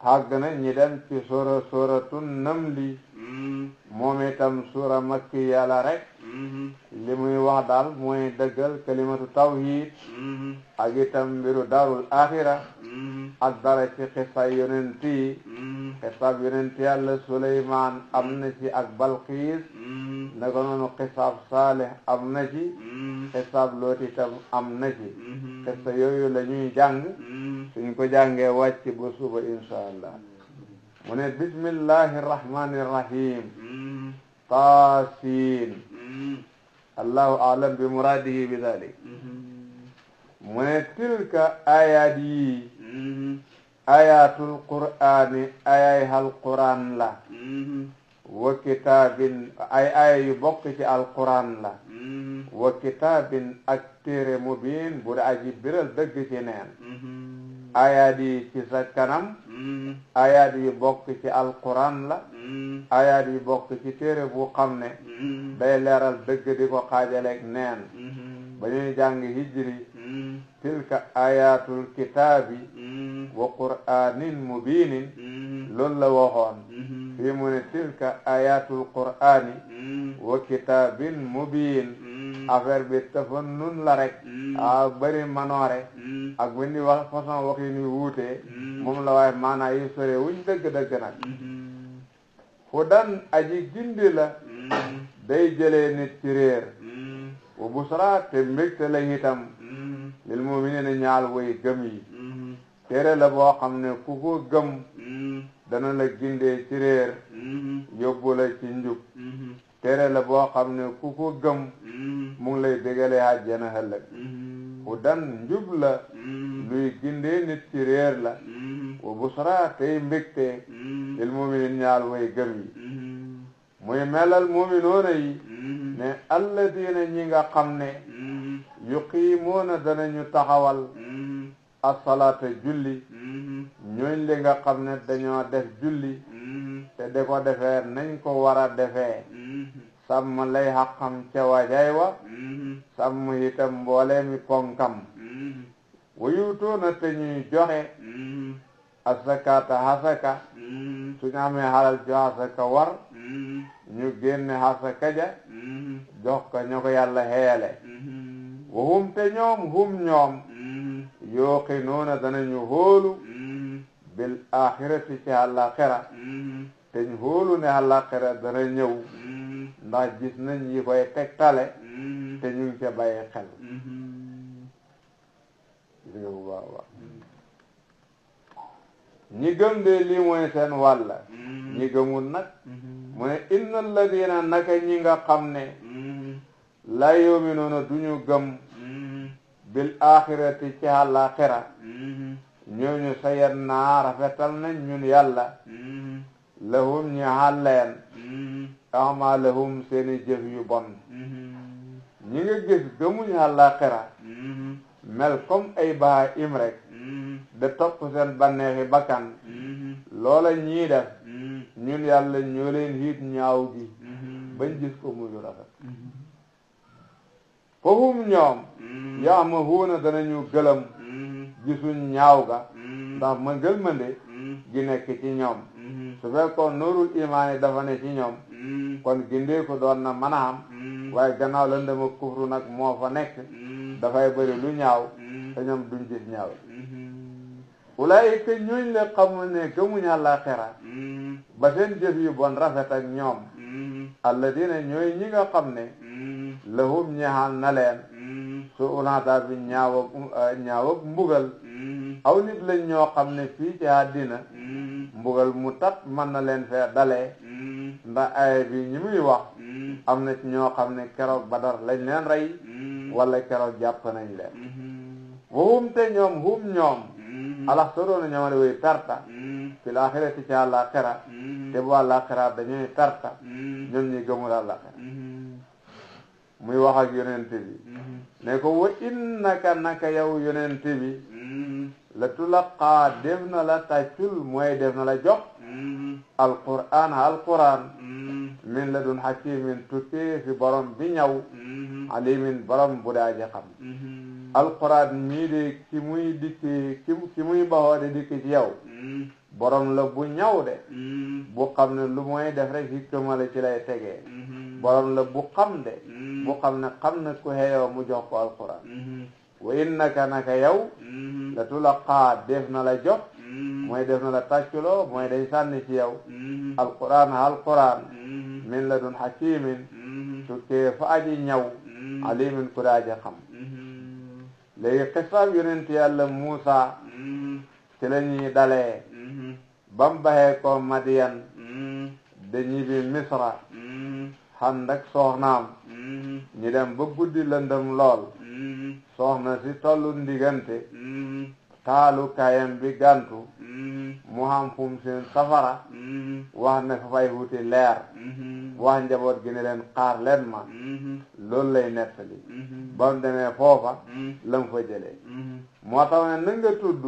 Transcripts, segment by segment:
xàgg na ñi dem ci suratu namli moom itam suura makki yàlla rek li muy wax daal mooy dëggal kalimatu tawhid ak itam mbiru daarul axira ak dara ci xisay yonent yi xisaab yonent yàlla Suleymaan am na ci ak Balqiis naka noonu xisaab Saalih am na ci xisaab Loot itam am na ci xisa yooyu la ñuy jàng suñ ko jàngee wàcc ba suba insha allah mu ne bismillahi rahmani rahim taasiin allahu a'lam bi muradihi bi dalik mu ne tilka ayaat yi ayatul qur'ani ayay hal qur'an la wa kitaabin ay aya yu bokk ci alquran la wa kitaabin ak téere mubiin bu da aji biral dëgg ci neen ayaat yi ci sa kanam ayaat yu bokk ci alquran la ayaat yu bokk ci téere bu xam ne day leeral dëgg di ko xaajaleeg neen ba ñuy jàng hijri tilka ayatul kitaabi wa qur'anin mubiinin loolu la waxoon fii mu ne tilka ayatul qur'ani wa kitaabin mubiin affaire bi tafannun la rek a bëri manoore ak bu ni wax façon wax yi ni wuute moom la waaye maanaa yi sore wuñ dëgg-dëgg nag hudan aji gindi la day jëlee nit ci réer wa busra te mbégte la itam lil mu'minina ñaal way gëm yi téere la boo xam ne ku ko gëm dana la gindee ci réer yóbbu la ci njub téere la boo xam ne ku ko gëm mu ngi lay dégalee àjjana ëllëg hudan njub la luy gindee nit ci réer la wa busra tey mbégte lil mu'minin ñaal way gëm yi muy melal mu'minoona yi ne alladina ñi nga xam ne yuqiimoona danañu taxawal as-salaata julli ñooñ li nga xam ne dañoo def julli te de ko defee nañ ko war a defee sàmm lay xaqam ca wajay wa sàmm itam mboole mi ponkam wayutoona te ñuy joxe asakaata hasaka suñu amee xalal jo hasaka war ñu génne hasaka ja jox ko ñu ko yàlla xeele wahum te ñoom hum ñoom yooqinoona danañu hóolu bil axirati ci àllaaxira te ñu hóolu ne àllaaxira dana ñëw ndax gis nañ yi koy tegtale te ñu ngi ca bàyyi xel gis nga bu baax baax ñi gëm de lii mooy seen wàlla ñi gëmul nag mu ne inna alladina naka ñi nga xam ne la yuminuuna duñu gëm bil axirati ci àllaaxira ñooñu sayet naa rafetal nañ ñun yàlla lahum ñi xàlleen amalahum seeni jëf yu bon ñi nga gis gëmuñu àllaaxira mel comme ay baa im rek de topp seen banneexi bakkan loola ñii def ñun yàlla ñoo leen hiit ñaaw gi bañ gis ko muy rafet fahum ñoom yamahuuna danañu gëlëm gisuñ ñaaw ga ndax ma ngëlmande gi nekk ci ñoom su fekkoon nuurul imaan yi dafa ne ci ñoom kon gindee ko doon na mën a am waaye gannaaw lëndëm ak kufru nag moo fa nekk dafay bëri lu ñaaw te ñoom duñ gis ñaaw ulaayika ñooñ le xamul ne gëmuñ àllaaxira ba seen jëf yu bon rafet ak ñoom alladina ñooy ñi nga xam ne lahum ñeexal na leen su unaata bi ñaaw ak mbugal aw nit lañ ñoo xam ne fii ci àddina mbugal mu tat mën na leen fee dalee ndax aaya bi ñi muy wax am na ci ñoo xam ne keroog Badar lañ leen rey wala keroog jàpp nañ leen wahum te ñoom hum ñoom alax so doona ñoomale way tarta fil axirati ci àllaaxira te bu àllaaxira dañuy tarta ñoom ñi gëmul àllaaxira muy wax ak yonent bi ne ko wa innaka naka yow yonent bi la tulaqaa def na la tàccul mooy def na la jox alquran min ladun hakimin tukkee fi borom bi ñaw alimin borom bu daaji xam alquran mii de ki muy dikki ki muy baxoo de dikki ci yow borom la bu ñaw de bu xam ne lu mooy def rek hikma la ci lay tegee borom la bu xam de bu xam ne xam na ku xeeyoo mu jox ko alquran wa innaka naka yow la tulaqaa def na la jox mooy def na la tàcculoo mooy day sànni ci yow alquran min la dun hakimin tukkee fa aji ñaw alimin ku daaji xam léegi xisaab yonent yàlla Muusa ci la ñuy dalee bam baxee ko Madiyan de ñibbi Misra xànd ak soxnaam ñi dem ba guddi lëndëm lool soxna si tollu ndigante taalu kayam bi gàntu mu xam fum seen safara wax ne fa fay wuti leer wax njaboot gi ne leen xaar leen ma loolu lay nettali ba mu demee foofa lam fa jëlee moo tax ne na nga tudd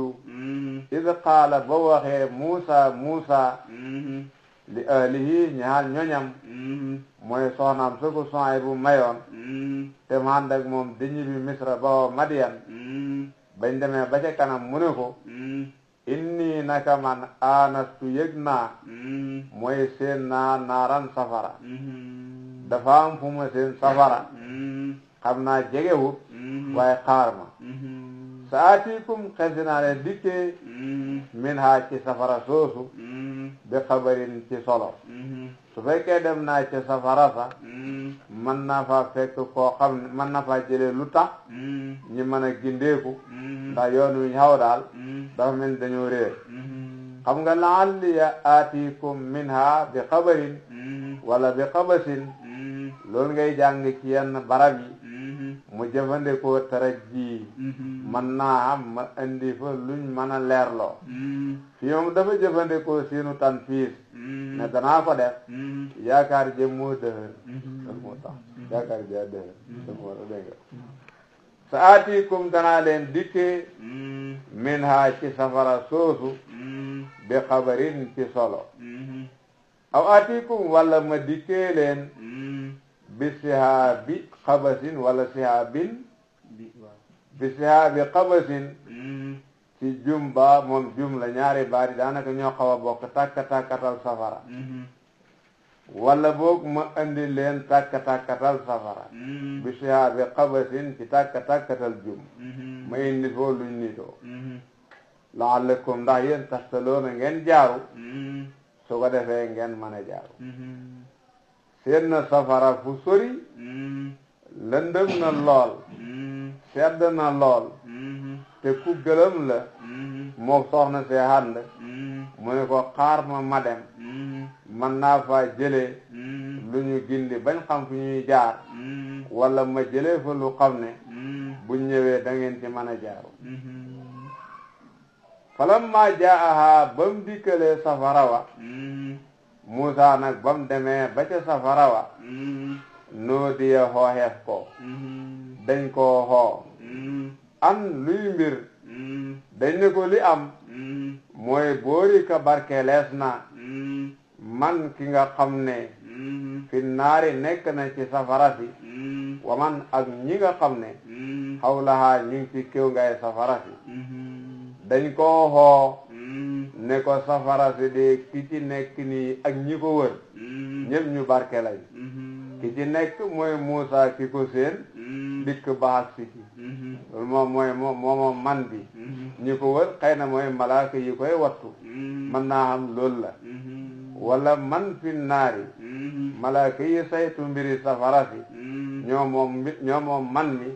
id qaala ba waxee Muusa li ahlihi ñaal ñoñam mooy soxnaam su ko Suhaybu mayoon te mu ànd ak moom di ñibbi Misra ba Madiyan bañ demee ba ca kanam mu ne ko inni naka man anastu yëg naa mooy seen naa naaran safara dafa am fu ma seen safara xam naa jegewut waaye xaar ma saatikum xesi naa leen dikkee min haa ci safara soosu bi xabarin ci solo su fekkee dem naa ci safara sa mën naa faa fekk koo xam ne mën na faa jëlee lu tax ñi mën a gindeeku ndax yoon wi ñu xaw daal dafa mel dañoo réer xam nga la'alliya aatikum minha bi xabarin wala bi xabasin loolu ngay jàng ci yenn barab yi mu jëfandikoo tarajji mën naa am ma indi fa luñ mën a leerloo fii moom dafa jëfandikoo seenu tanfiis ne danaa ko def yaakaar jë moo dëhër daf moo tax yaakaar jë dëhër daf moo tax dégg nga sa aatikum danaa leen dikkee min ha ci safara soosu bi xabarin ci solo aw aatikum walla ma dikkee leen bi sihaabi xabasin wala sihaabin bi sihaabi xabasin ci jumba moom jumla ñaari baari daanaka ñoo xaw a bokk tàkkatal safara wala boog ma andi leen tàkkatal safara bi sihaabi xabasin ci tàkkatal jum ma indi foo luñ nitoo la'allakum ndax yéen taxtaloona ngeen jaaru su ko defee ngeen mën a jaaru seen na safara fu sori lëndëm na lool sedd na lool te ku gëlëm la moo soxna see ànd mu ne ko xaar ma dem man naa faa jëlee lu ñu gindi bañ xam fu ñuy jaar wala ma jëlee fa lu xam ne bu ñëwee da ngeen ci mën a jaaru falamma jaaha ba mu dikkalee safara wa Muusa nag ba mu demee ba ca safara wa noo diya xooxeef ko dañ koo xoo an luy mbir dañ ne ko li am mooy boori ka barkelees na man ki nga xam ne fi naari nekk na ci safara si wa man ak ñi nga xam ne xawlahaa ñu ngi ci kéw ngay safara si dañ koo xoo ne ko safara si de ki ci nekk nii ak ñi ko wër ñëpp ñu barke lañ ki ci nekk mooy Muusa ki ko seen dikk baax si ci loolu moom man bi ñi ko wër xëy na mooy malaaka yi koy wattu mën naa xam loolu la wala man fi naari malaaka yi saytu mbiri safara si ñoo moom man mi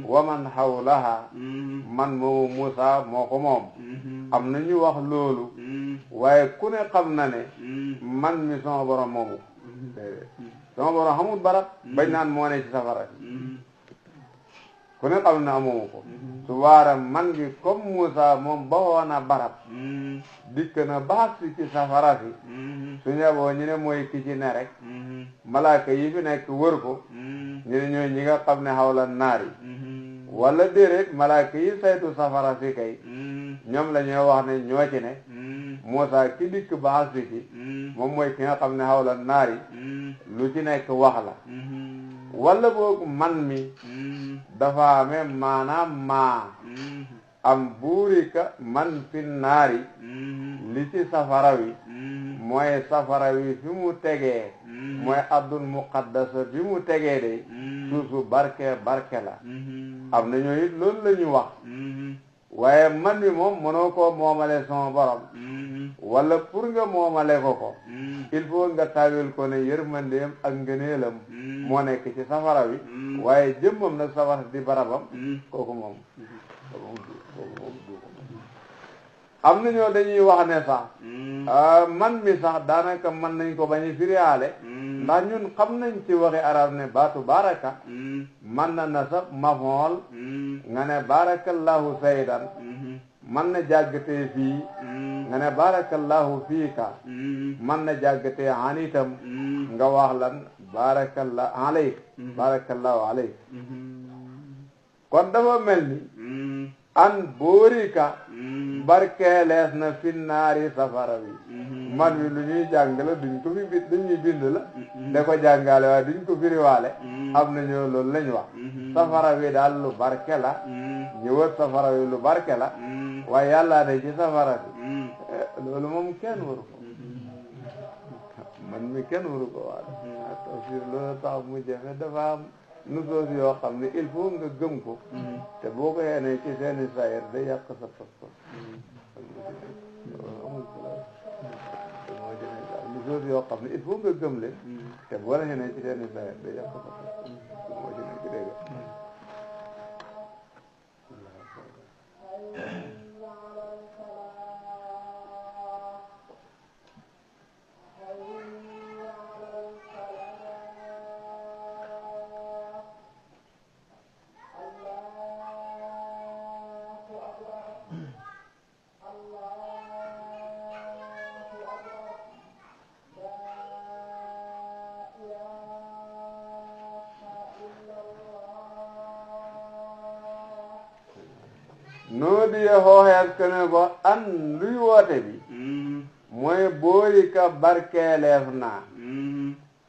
wa man hawlaha man moomu Muusa moo ko moom am na ñu wax loolu waaye ku ne xam na ne man mi sama borom moomu sama borom xamul barab bañ naan moo ne ci safara si ku ne xam na moomu ko su waara man gi comme Muusa moom baxoon na barab dikk na baax si ci safara si su ñëwoo ñu ne mooy ki ci ne rek malaaka yi fi nekk wër ko ñu ne ñooy ñi nga xam ne xawla naari wala déedéet malaaka yi saytu safara si kay ñoom la ñuy wax ne ñoo ci ne Muusa ki dikk baax si ci moom mooy ki nga xam ne xawla naari lu ci nekk wax la wala boog man mi dafa amee maanaam maa am buurika man fi naari li ci safara wi mooy safara wi fi mu tegee mooy ardul muqaddasa fi mu tegee de suusu barke la am na ñoo it loolu la ñu wax waaye man mi moom mënoo koo moomale sama borom wala pour nga moomale ko il faut nga taawil ko ne yërmandeem ak ngëneelam moo nekk ci safara wi waaye jëmmam nag safara di barabam kooku moom am na ñoo dañuy wax ne sax man mi sax daanaka mën nañ ko bañ a firiyaale ndax ñun xam nañ ci waxi arab ne baatu baraka man na nasab mafool nga ne barakallahu saydan man na jàggatee fii nga ne barakallahu fiika man na jàggatee anitam nga wax lan barakallahu alayk kon dafa mel ni an boorika barkeelees na finnaari safara wi man wi lu ñuy jàng la duñ ko fi duñuy bind la da ko jàngale waaye duñ ko firiwaale am na ñoo loolu lañ wax safara wi daal lu barke la ñu wër safara wi lu barke la waaye yàlla de ci safara bi loolu moom kenn waru ko man mi kenn waru ko waale tafsir loolu tax mu jafe dafa am nusoos yoo xam ne il faut nga gëm ko te boo ko yéenee ci seeni sayir day yàq sa pas-pas nusoos yoo xam ne il faut nga gëm leen te boo la yéenee ci seeni sayir day yàq sa pas-pas moo ci nekk dégg noo di ye xooxees ke ne ko an luy woote bi mooy boori ka barkeeleef naa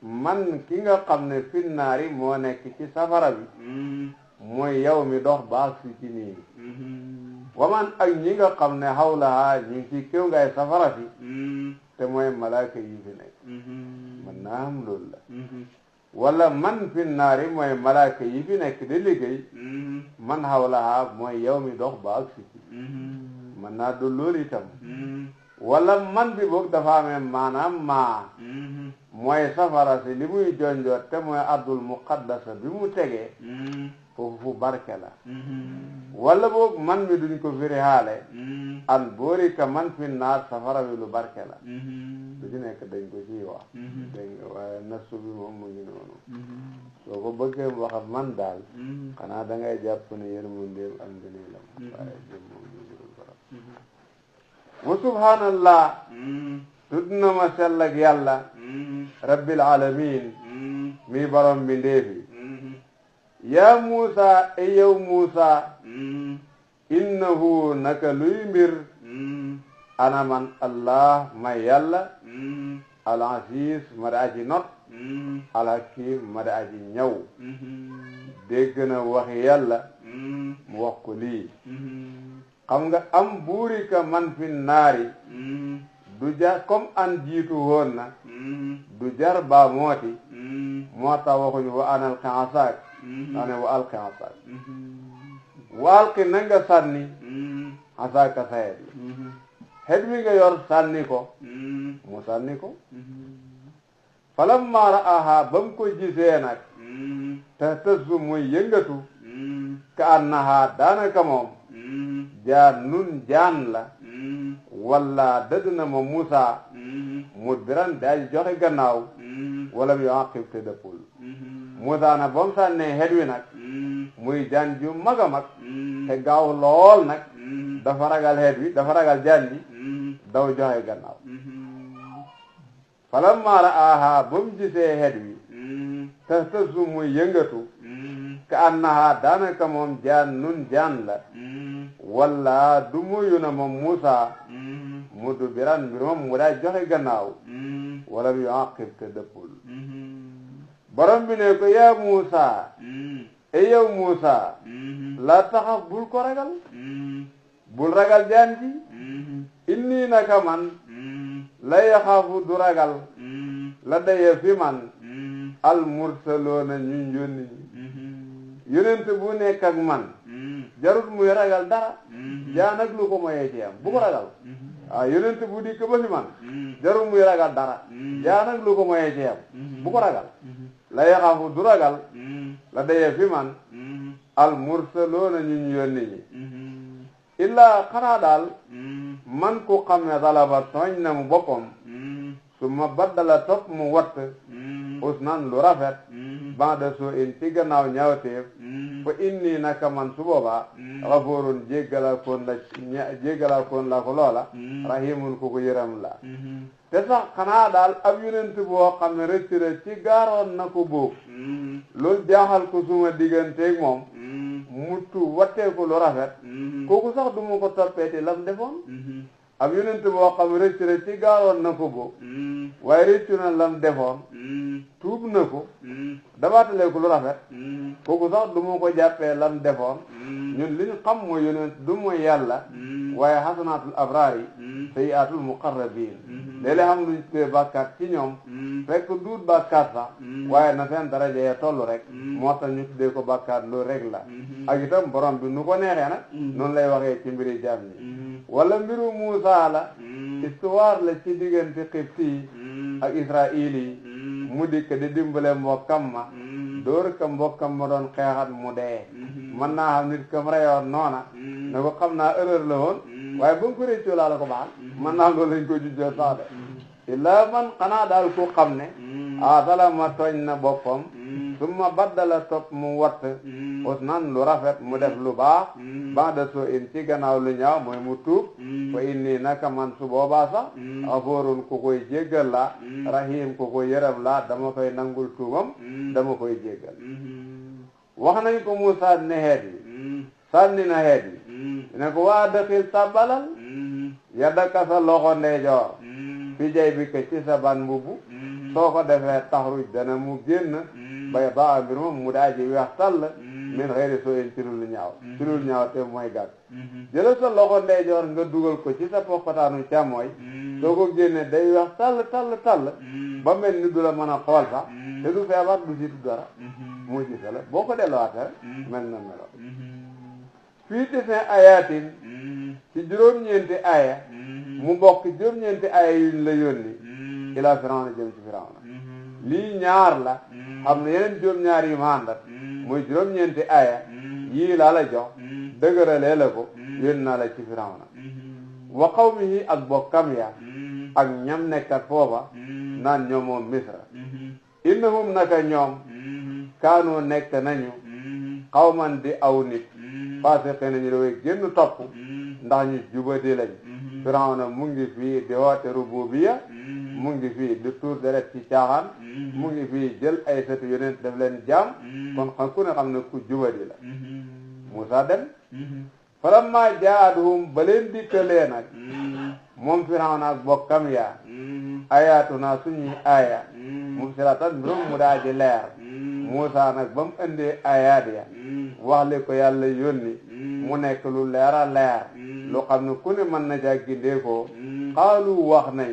man ki nga xam ne finnaari moo nekk ci safara bi mooy yow mi dox baag si ci nii waman ak ñi nga xam ne xawlaha ñu ngi ci kéw ngay safara fi te mooy malaaka yi fi nekk man naa am loolu la wala man finnaari mooy malaaka yi fi nekk di liggéey man xawlaha mooy yow mi dox ba ak si man naa du loolu itam wala man bi boog dafa amee maanaam maa mooy safara si li muy jonjoot te mooy ardul muqaddasa bi mu tegee foofu fu barke la wala boog man mi duñ ko firi xaale an boori ka man fi naat safara wi lu barke la lu ci nekk dañ ko ciy wax dégg nga waaye nasu bi moom mu ngi noonu soo ko bëggee wax man daal xanaa da ngay jàpp ne yërmandeem ak ngëneelam waaye jëm moom ñu jurul barab wa subhanallah tudd na ma sell ak yàlla rabbil alamin mi borom bi ndeefi yaa Muusa e yow Muusa innahu naka luy mbir ana man allah may yàlla al aziz ma da aji not al hakim ma da aji ñaw dégg na waxi yàlla mu wax ko lii xam nga am buuri ka man fi naari du jar comme an jiitu woon na du jar ba mooti moo tax waxuñu wa anal xansaak daa ne wa alqi asaak wa alqi na nga sànni asaaka sa xeet xeet mi nga yor sànni ko mu sànni ko falamma ra'aha ba mu ko gisee nag tahtazzu muy yëngatu ka annaha daanaka moom jaan la walla dëdd na ma Musa mudbiran daal joxe gannaaw wala mu yu'aqib te dëppul Musa nag ba mu sànnee xet wi nag muy jaan ju mag a mag te gaaw lool nag dafa ragal xet wi dafa ragal jaan bi daw joxe gannaaw falamma ra'aha ba mu gisee xet wi tahtazzu muy yëngatu ka annaha daanaka moom jaan la walla du muyu na moom Musa mudbiran mbir moom mu daal joxe gannaaw wala mu yu'aqib te dëppul borom bi ne ko yaa Muusa e yow Muusa la taxaf bul ko ragal bul ragal jaan ji inni naka man la yaxaafu du ragal la daya fi man al mursaloona ñun yónni yonent bu nekk ak man jarut muy ragal dara jaan ak lu ko moyee ci am bu ko ragal waaw yonent bu dikk ba fi man jarut muy ragal dara jaan ak lu ko moyee ci am bu ko ragal la yaxaafu du ragal la daya fi man al mursaloona ñun yónni ñi illaa xanaa daal man ku xam ne talaba tooñ na mu boppam su ma baddala topp mu watt usnan lu rafet ba'da su'in ci gannaaw ñaawteef fa inni naka man su boobaa xafoorun jéggalaakoon la ko loola rahimun ku ko yëram la te sax xanaa daal ab yonent boo xam ne rëcc ci gaaroon na ko boobu loolu jaaxal ko suma digganteeg moom mu tuub wattee ko lu rafet kooku sax du ma ko toppeeti lam defoon ab yonent boo xam rëcc ci gaaroon na ko boobu waaye rëccu na lam defoon tuub na ko dabaatalee ko lu rafet kooku sax du ma ko jàppee lam defoon ñun li ñu xam mooy yonent du mooy yàlla waaye xasanaatul abraar yi sayyiaatul muqarrabiin léeg-léeg xam luñ tuddee bàkkaat ci ñoom fekk duut bàkkaat sax waaye na seen daraja ya toll rek moo tax ñu tuddee ko bàkkaat loolu rek la ak itam borom bi nu ko neexee nag noonu lay waxee ci mbiri jaam ñi wala mbiru Muusaa la histoire la ci diggante Xibti yi ak Israaïl yi mu dikk di dimbale mbokkam ma dóor ka mbokkam ma doon xeexat mu dee mën naa xam nit kam reyoon noona ne ko xam naa erreur la woon waaye ba nga ko réccoo laa la ko baal mën naa loolu lañ ko jujjoo sax de illaa man xanaa daal ku xam ne salama tooñ na boppam summa baddala topp mu watt usnan lu rafet mu def lu baax ba'da su'in ci gannaaw lu ñaaw mooy mu tuub fa inni naka man su boobaa sax xafoorun ku koy jéggal la rahim ku koy yërëm la dama koy nangul tuubam dama koy jéggal wax nañ ko Muusaa ne xeet yi sànni na xeet yi ne ko waa dëkkil sàbbalal yaddaka sa loxo ndeyjoor fi jay bi ka ci sa ban mbubu soo ko defee taxruj dana mu génn bay daa mbir moom mu daa ji weex tàll min xëyri soo in ci lu ñaaw te mooy gàtt jëlal sa loxo ndeyjoor nga dugal ko ci sa poqataanu càmmooy soo ko génne day weex tàll ba mel ni du la mën a xool sax te du feebar du situ dara moo ci la boo ko delluwaate rek mel na melo fii tisin ayatin ci juróom-ñeenti aya mu bokk juróom-ñeenti aya yuñ la yónni ila Firawna jëm ci Firawna lii ñaar la xam ne yeneen juróom-ñaar yi ma àndat muy juróom-ñeenti aya yii laa la jox dëgëralee la ko yónni naa la ci Firawna wa qawmihi ak bokkam ya ak ñam nekkat foofa naan ñoom moom Misra innahum naka ñoom kaanoo nekk nañu xawman di aw nit faasiqi nañu daway génn topp ndax ñu jubadi lañ Firawna mu ngi fii di woote rububiya mu ngi fii di tuur deret ci caaxaan mu ngi fii jël ay sëtu yonent def leen jaam kon xam ku ne xam ne ku jubadi la Muusaa dem falammaa jaa'athum ba leen dikkalee nag moom Firawna ak bokkam yaa ayaatuna suñuy aaya mubsiratan mbirum mu daa ji leer Muusaa nag ba mu indee ayaat ya wax li ko yàlla yónni mu nekk lu leer a leer lu xam ne ku ne mën na caa gindee ko xaalu wax nañ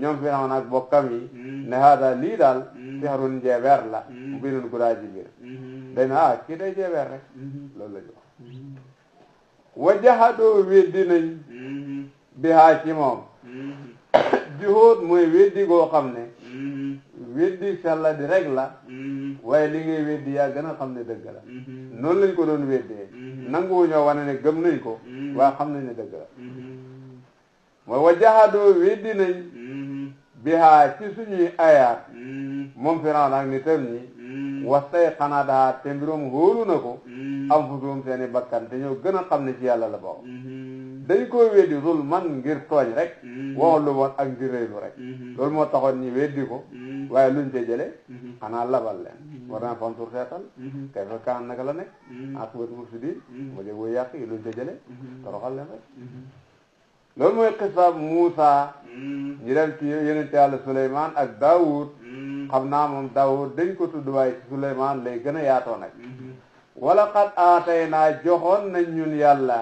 ñoom Firawna ak bokkam yi ne haada lii daal sihrun njeebeer la mu binun gudaa ji biir dañ kii day jeebeer rek loolu la jox wa jahadoo weddi nañ bihaa ci moom juhóot mooy weddi goo xam ne weddi sella di rek la waaye li ngay weddi yaa gën a xam ne dëgg la noonu lañ ko doon weddee nanguwuñoo wane ne gëm nañ ko waaye xam nañ ne dëgg la mooy wa jahadoo weddi nañ bihaa ci suñuy ayaat moom Firawna ak nitam ñi wastay xanaa daa te mbirum hóolu na ko am fusuum seeni bakkan te ñoo gën a xam ne ci yàlla la bokk dañ koo weddi zul man ngir tooñ rek waxul lu woon ak ngir réylu rek loolu moo taxoon ñi weddi ko waaye luñ te jële xanaa labal leen war naa fantur seetal kay fa kaan naka la nekk akbat mufsidin mu jëg woy yàq yi luñ te jële toroxal leen rek loolu mooy xisaab Muusaa ñu dem ci yonent Yàlla Suleymaan ak Daawud xam naa moom Daawud dañ ko tudd waaye ci Suleymaan lay gën a yaatoo nag wala qad aataynaa joxoon nañ ñun yàlla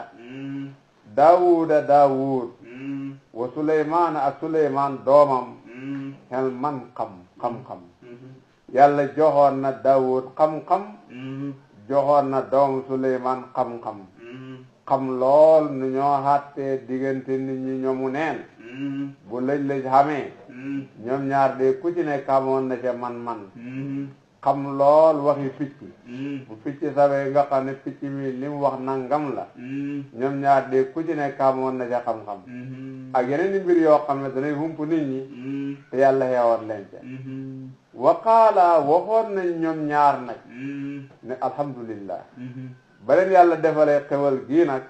Daawuda Daawud wa Suleymaan ak Suleymaan doomam xel man xam-xam yàlla joxoon na Daawud xam-xam joxoon na doom Suleymaan xam-xam xam lool nu ñoo xàttee diggante nit ñi ñoomu neen bu lëj-lëj xamee ñoom ñaar de ku ci nekk xamoon na ca man-man xam lool waxi picc bu picc sabee nga xam ne picc mi li mu wax nangam la ñoom ñaar de ku ci nekk xamoon na ca xam-xam ak yeneen i mbir yoo xam ne danay hump nit ñi te yàlla xeewoon leen ca waqaala waxoon nañ ñoom ñaar nag ne alhamdulillah ba leen yàlla defalee xewal gii nag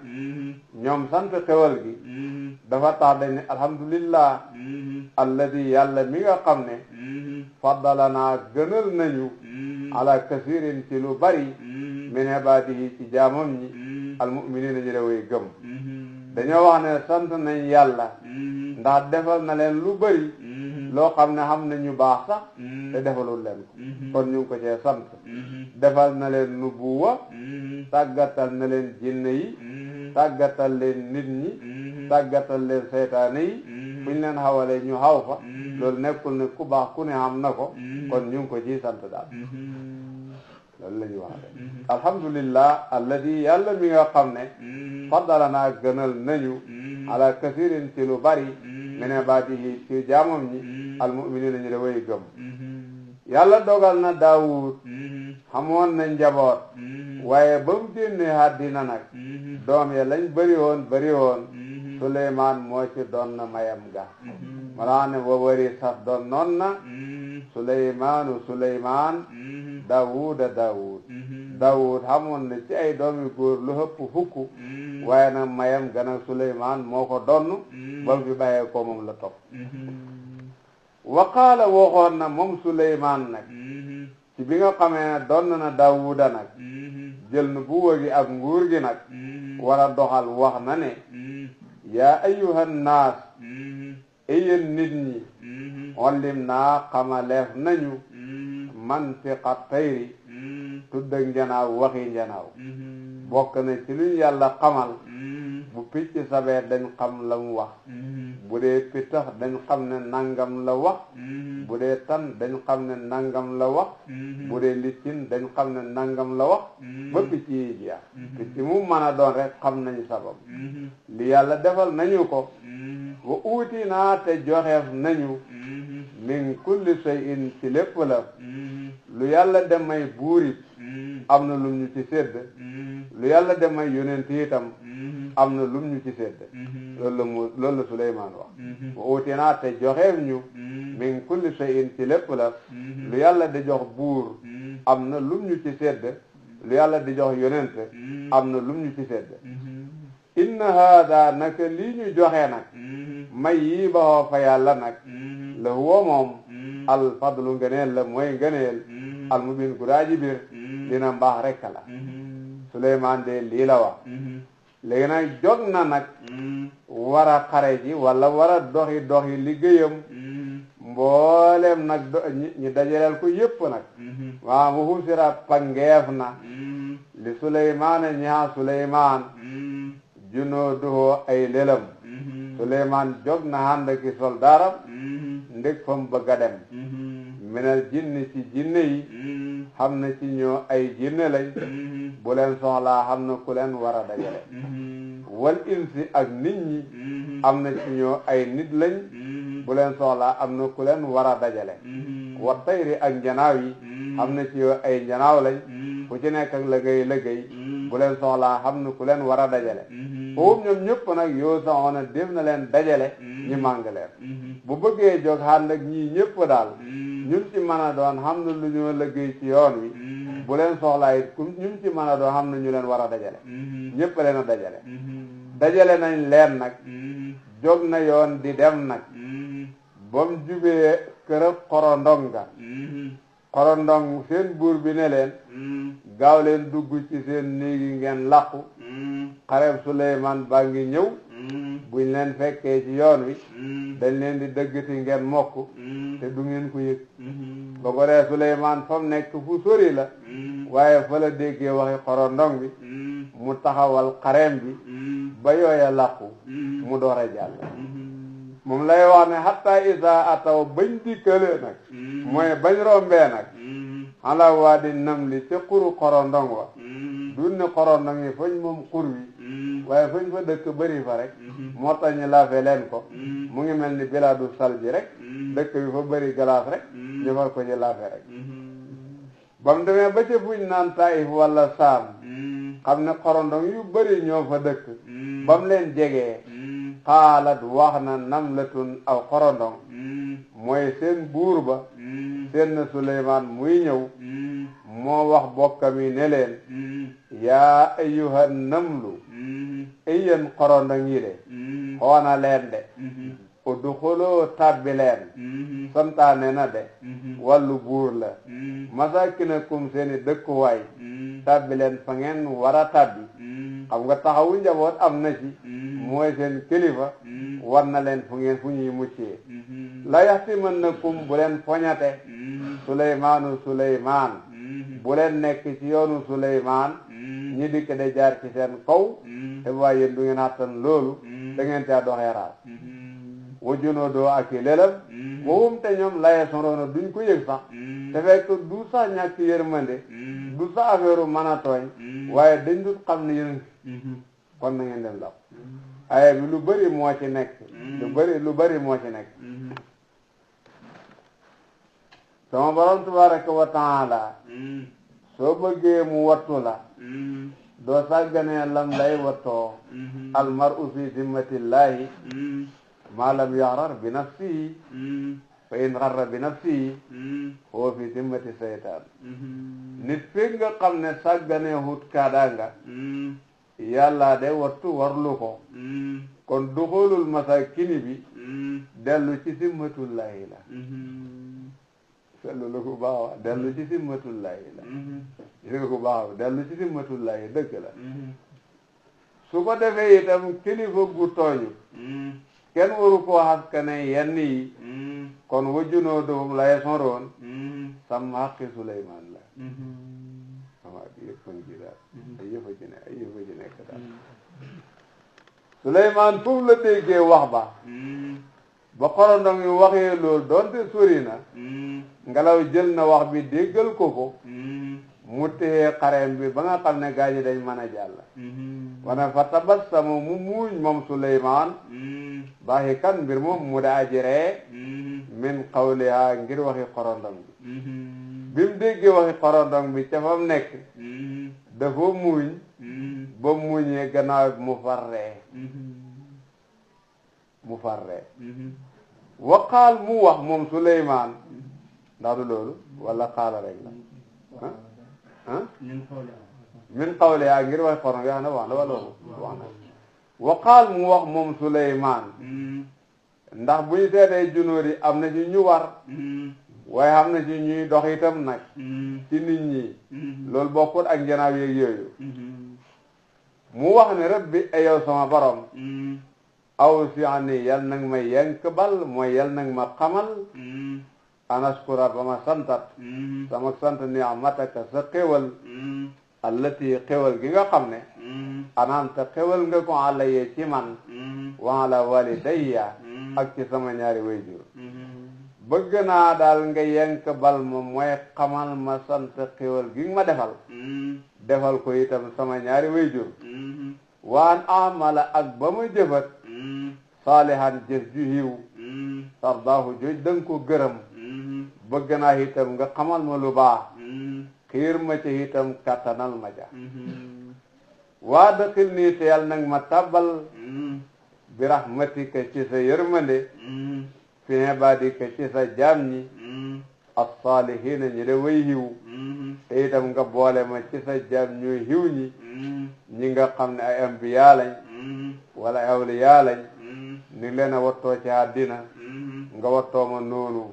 ñoom sant xewal gi dafa tax dañ ne alhamdulillah alladi yàlla mi nga xam ne faddalanaa gënal nañu ala kasirin ci lu bari min ibadihi ci jaamam ñi almuminina ñu daway gëm dañoo wax ne sant nañ yàlla ndax defal na leen lu bari loo xam ne xam nañu baax sax te defalul leen ko kon ñu ngi ko cee sant defal na leen nubuwa tàggatal na leen jinne yi tàggatal leen nit ñi tàggatal leen seytaane yi buñ leen xawalee ñu xaw fa loolu nekkul ne ku baax ku ne xam na ko kon ñu ngi ko ciy sant daal loolu la ñuy wax de alhamdulillah alladi yàlla mi nga xam ne faddalanaa gënal nañu ala kasirin ci lu bari min ibaadihi ci jaamam ñi almuminina ñu da way gëm yàlla dogal na Daawud xamoon na njaboot waaye ba mu génnee àddina nag doom ya lañ bëri woon Suleymaan moo ci doon na mayam ga malaa ne wa wari sax doon noon na Suleymaan Daawuda Daawud xamoon na ci ay doomi góor lu ëpp fukk waaye nag mayam ga nag Suleymaan moo ko donn ba mu fi bàyyee ko moom la topp waqaala waxoon na moom Suleymaan nag ci bi nga xamee ne doon na Daawuda nag jël na buuba gi ak nguur gi nag war a doxal wax na ne yaa ayyuhan naas yéen nit ñi ollim naa xamaleef nañu mantiqa tayri tudd ak njanaaw waxi njanaaw bokk na ci luñ yàlla xamal bu picc sabee dañ xam la mu wax bu dee pittax dañ xam ne nangam la wax bu dee tan dañ xam ne nangam la wax bu dee liccin dañ xam ne nangam la wax ba picc yi jeex picc mu mën a doon rek xam nañu sabab li yàlla defal nañu ko wa uuti naa te joxeef nañu min kulli shay'in ci lépp la lu yàlla demay buurit am na lum ñu ci sédd lu yàlla demay yonent itam am na lum ñu ci sédd loolu la Suleymaan wax wa uuti naa te joxeef ñu min kulli shay'in ci lépp la lu yàlla di jox buur am na lum ñu ci sédd lu yàlla di jox yonent am na lum ñu ci sédd inna haada naka lii ñu joxe nag may yi baxoo fa yàlla nag la huwa moom al fadlu ngëneel la mooy ngëneel al mubin gudaaji bir dina mbaax rekk la Suleymaan de lii la wax léegi nag jog na nag war a xare ji wala war a doxi liggéeyam mboolem nag ñi dajaleel ko yépp nag waa mu husira pangeef na li Suleymaan ñaa Suleymaan junooduhoo ay lelam Suleymaan jog na ànd ki soldaaram ndég fa mu bëgg a dem minal jinni ci jinne yi xam na ci ñoo ay jinne lañ bu leen soxlaa xam na ku leen war a dajale wal insi ak nit ñi am na ci ñoo ay nit lañ bu leen soxlaa am na ku leen war a dajale wa tayri ak njanaaw yi xam na ci yoo ay njanaaw lañ ku ci nekk ak liggéey bu leen soxlaa xam na ku leen war a dajale foofu ñoom ñëpp nag yoo saxoona def na leen dajale ñi màng leen bu bëggee jóg ànd ak ñii ñëpp daal ñun ci mën a doon xam na lu ñoo liggéey ci yoon wi bu leen soxlaa it ñun ci mën a doon xam na ñu leen war a dajale ñëpp leen a dajale nañ leen nag jóg na yoon di dem nag ba mu jubee kërëb xorondong seen buur bi ne leen gaaw leen dugg ci seen néegi ngeen làqu xareb Suleymaan baa ngi ñëw buñ leen fekkee ci yoon wi dañ leen di dëggati ngeen mokk te du ngeen ko yëg ba ko dee Suleymaan fa mu nekk fu sori la waaye fa la déggee waxi xorondong bi mu taxawal xareem bi ba yooya làqu mu door a jàll moom lay wax ne hatta isa ataw bañ dikkale nag mooy bañ rombee nag ala waa di nam li ca xuru xorondong wa dun ne xorondong yi fañ moom xur wi waaye fañ fa dëkk bëri fa rek moo tax ñu laafe leen ko mu ngi mel ni biladu salji rek dëkk bi fa bëri glace rek ñu fa ko ñu laafe rek ba mu demee ba ca fuñ naan Taif wala Saam xam ne xorondong yu bëri ñoo fa dëkk ba mu leen jegee xaalat wax na namlatun aw xorondong mooy seen buur ba seen na Suleymaan muy ñëw moo wax bokkam yi ne leen yaa ayyuhan namlu ay yéen xorondong yi de xoona leen de udxuloo tabbi leen santaane na de wàllu buur la masakinakum seeni dëkkuwaay tabbi leen fa ngeen war a tabbi xam nga taxawu njaboot am na ci mooy seen kilifa war na leen fu ñuy muccee la yaxtimannakum bu leen foñate Suleymaan bu leen nekk ci yoonu Suleymaan ñi dikk de jaar ci seen kaw te waaye yéen du ngeen àttan loolu da ngeen caa doxee raas wajunoo doo ak i lelam wowum te ñoom laye sonroona duñ ko yëg sax te fekk du sax ñàkk yërmande du sax affaire mën a tooñ waaye dañ dut xam ne yéen kon na ngeen dem law aye bi lu bëri moo ci nekk lu bëri moo ci nekk sama borom tabaraka wa taala soo bëggee mu wattu la doo sàgganee lam lay wattoo almaru fi zimmatillahi maa lam yaxrar bi nafsihi fa in xarra bi nafsihi foo fi zimmati seytaan nit fekk nga xam ne sàgganee hut kaadaanga yàlla de wattu warlu ko kon duxulul masakini bi dellu ci zimmatullahi la sellu la ku baax dellu ci zimmatullahi la gis nga ku baax dellu ci zimmatullahi dëgg la su ko defee itam kilifa gu tooñu kenn waru koo haskane yenn yi kon wajunoo doom laye sonroon sam haqi Suleymaan la ama yëppan ji daal ay yëfa ci nekk daal Suleymaan foofu la déggee wax ba xorondong yu waxee loolu doonte sori na ngelaw jël na wax bi déggal ko mu téye xareem bi ba nga xam ne gaa ñi dañ mën a jàll wana fa tabassama mu muuñ moom Suleymaan baaxi kan mbir moom mu daa jiree min qawliha ngir waxi xorondong bi mu déggee waxi xorondong bi ca fam nekk dafa muuñ ba muuñee gannaaw bi mu farree waqaal mu wax moom Suleymaan ndax du loolu wala xaala rek la min qawliha ngir wax xorondong yaa na wax na wala wax na waqaal mu wax moom Suleymaan ndax bu ñu seetee junóor yi am na ci ñu war waaye am na ci ñuy dox itam nag ci nit ñi loolu bokkut ak njanaaw yeeg yooyu mu wax ne rabbi ayow sama borom aw si ani yal nag ma yenk bal mooy yal nag ma xamal anaskura ba ma santat sama sant ni'mataka sa xéwal allati xéwal gi nga xam ne anaamta xéwal nga ko alayya ci man wa ala walidayya ak ci sama ñaari wayjur bëgg naa daal nga yenk bal ma mooy xamal ma sant xéwal gi ma defal ko itam sama ñaari wayjur waan amala ak ba ma jëfat saalihan jëf ju hiw tardaahu joj danga ko gërëm bëgg naa itam nga xamal ma lu baax xiir ma ci itam kattanal ma ja waa dëkkil nii te yàlla nag ma tabbal bi rahmatika ci sa yërmande fi ibaadika ci sa jaam ñi as-saalihiina ñi de way hiw te itam nga boole ma ci sa jaam ñuy hiw ñi nga xam ne ay ambiya lañ wala ay awliya lañ ni leen a wattoo ci àddina nga wattoo ma noonu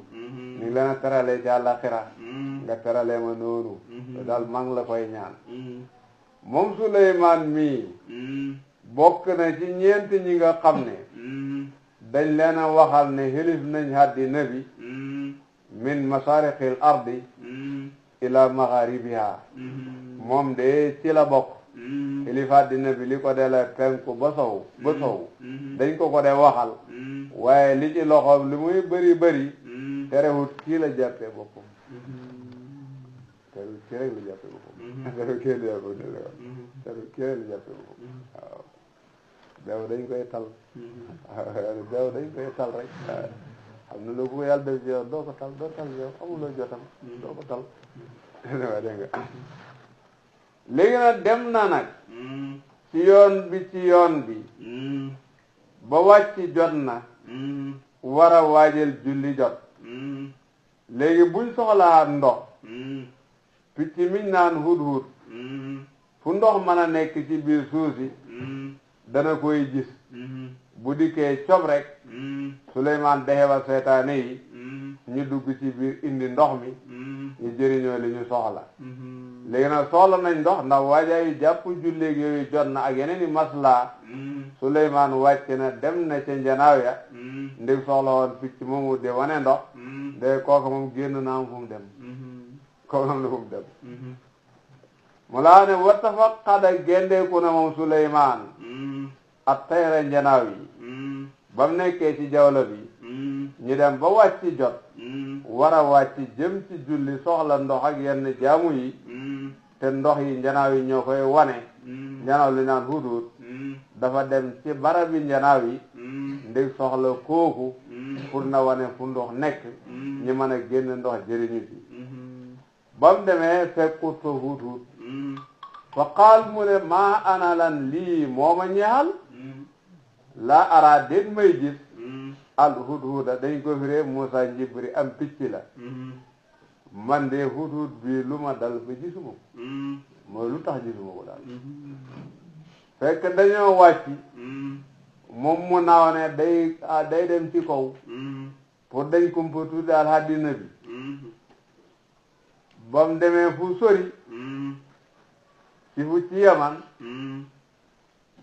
ni leen a teralee ci àllaxira nga teralee ma noonu daal maa ngi la koy ñaan moom Suleymaan mii bokk na ci ñeent ñi nga xam ne dañ leen a waxal ne xilif nañ àddina bi min masariqil ardi ila magharibiha moom de ci la bokk xilif àddina bi li ko dele penku ba sow dañ ko de waxal waaye li ci loxoom li muy bëri terewut kii la jàppee boppam terewut kii rek la jàppee boppam terewut kii la jàppee boppam terewut kii rek la jàppee boppam waaw beew dañ koy tal beew dañ koy tal rek xam na loo ko yàlla def ci yow doo ko tal doo tal yow amuloo jotam doo ko tal waa dégg nga léegi nag dem na nag ci yoon bi ba wàcc jot na war a waajal julli jot léegi buñ soxlaa ndox picc miñ naan hudhud fu ndox mën a nekk ci biir suuf si dana koy gis bu dikkee cob rek Suleymaan dexewal seytaane yi ñu dugg ci biir indi ndox mi ñu jëriñoo li ñu soxla léegi nag soxla nañ ndox ndax waajaayu jàpp julleeg yooyu jot na ak yeneen i maslaa Suleymaan wàcc na dem na ca njanaaw ya ndig soxla woon picc moomu de wane ndox de kooku moom génn na am fu mu dem kooku am na fu mu dem mu laa ne watafaqada gendeeku na moom Suleymaan ak tayra njanaaw yi ba mu nekkee ci jawla bi ñu dem ba wàcc jot war a wàcc jëm ci julli soxla ndox ak yenn jaamu yi te ndox yi njanaaw yi ñoo koy wane njanaaw li naan hudhud dafa dem ci barabi njanaaw yi ndig soxla kooku pour na wane fu ndox nekk ñi mën a génn ndox jëriñu ci ba mu demee fekkut fa hudhud fa qaal mu ne maa ana lan lii mooma ñeexal laa araa déet may gis al hudhuda dañ ko firee Muusa njibri am picc la man de hudhud bi lu ma dal ba gisuma ko mooy lu tax gisuma ko daal fekk dañoo wàcc moom mu naaw ne day dem ci kaw pour dañ kumpatu daal àddina bi ba mu demee fu sori ci fu ci Yaman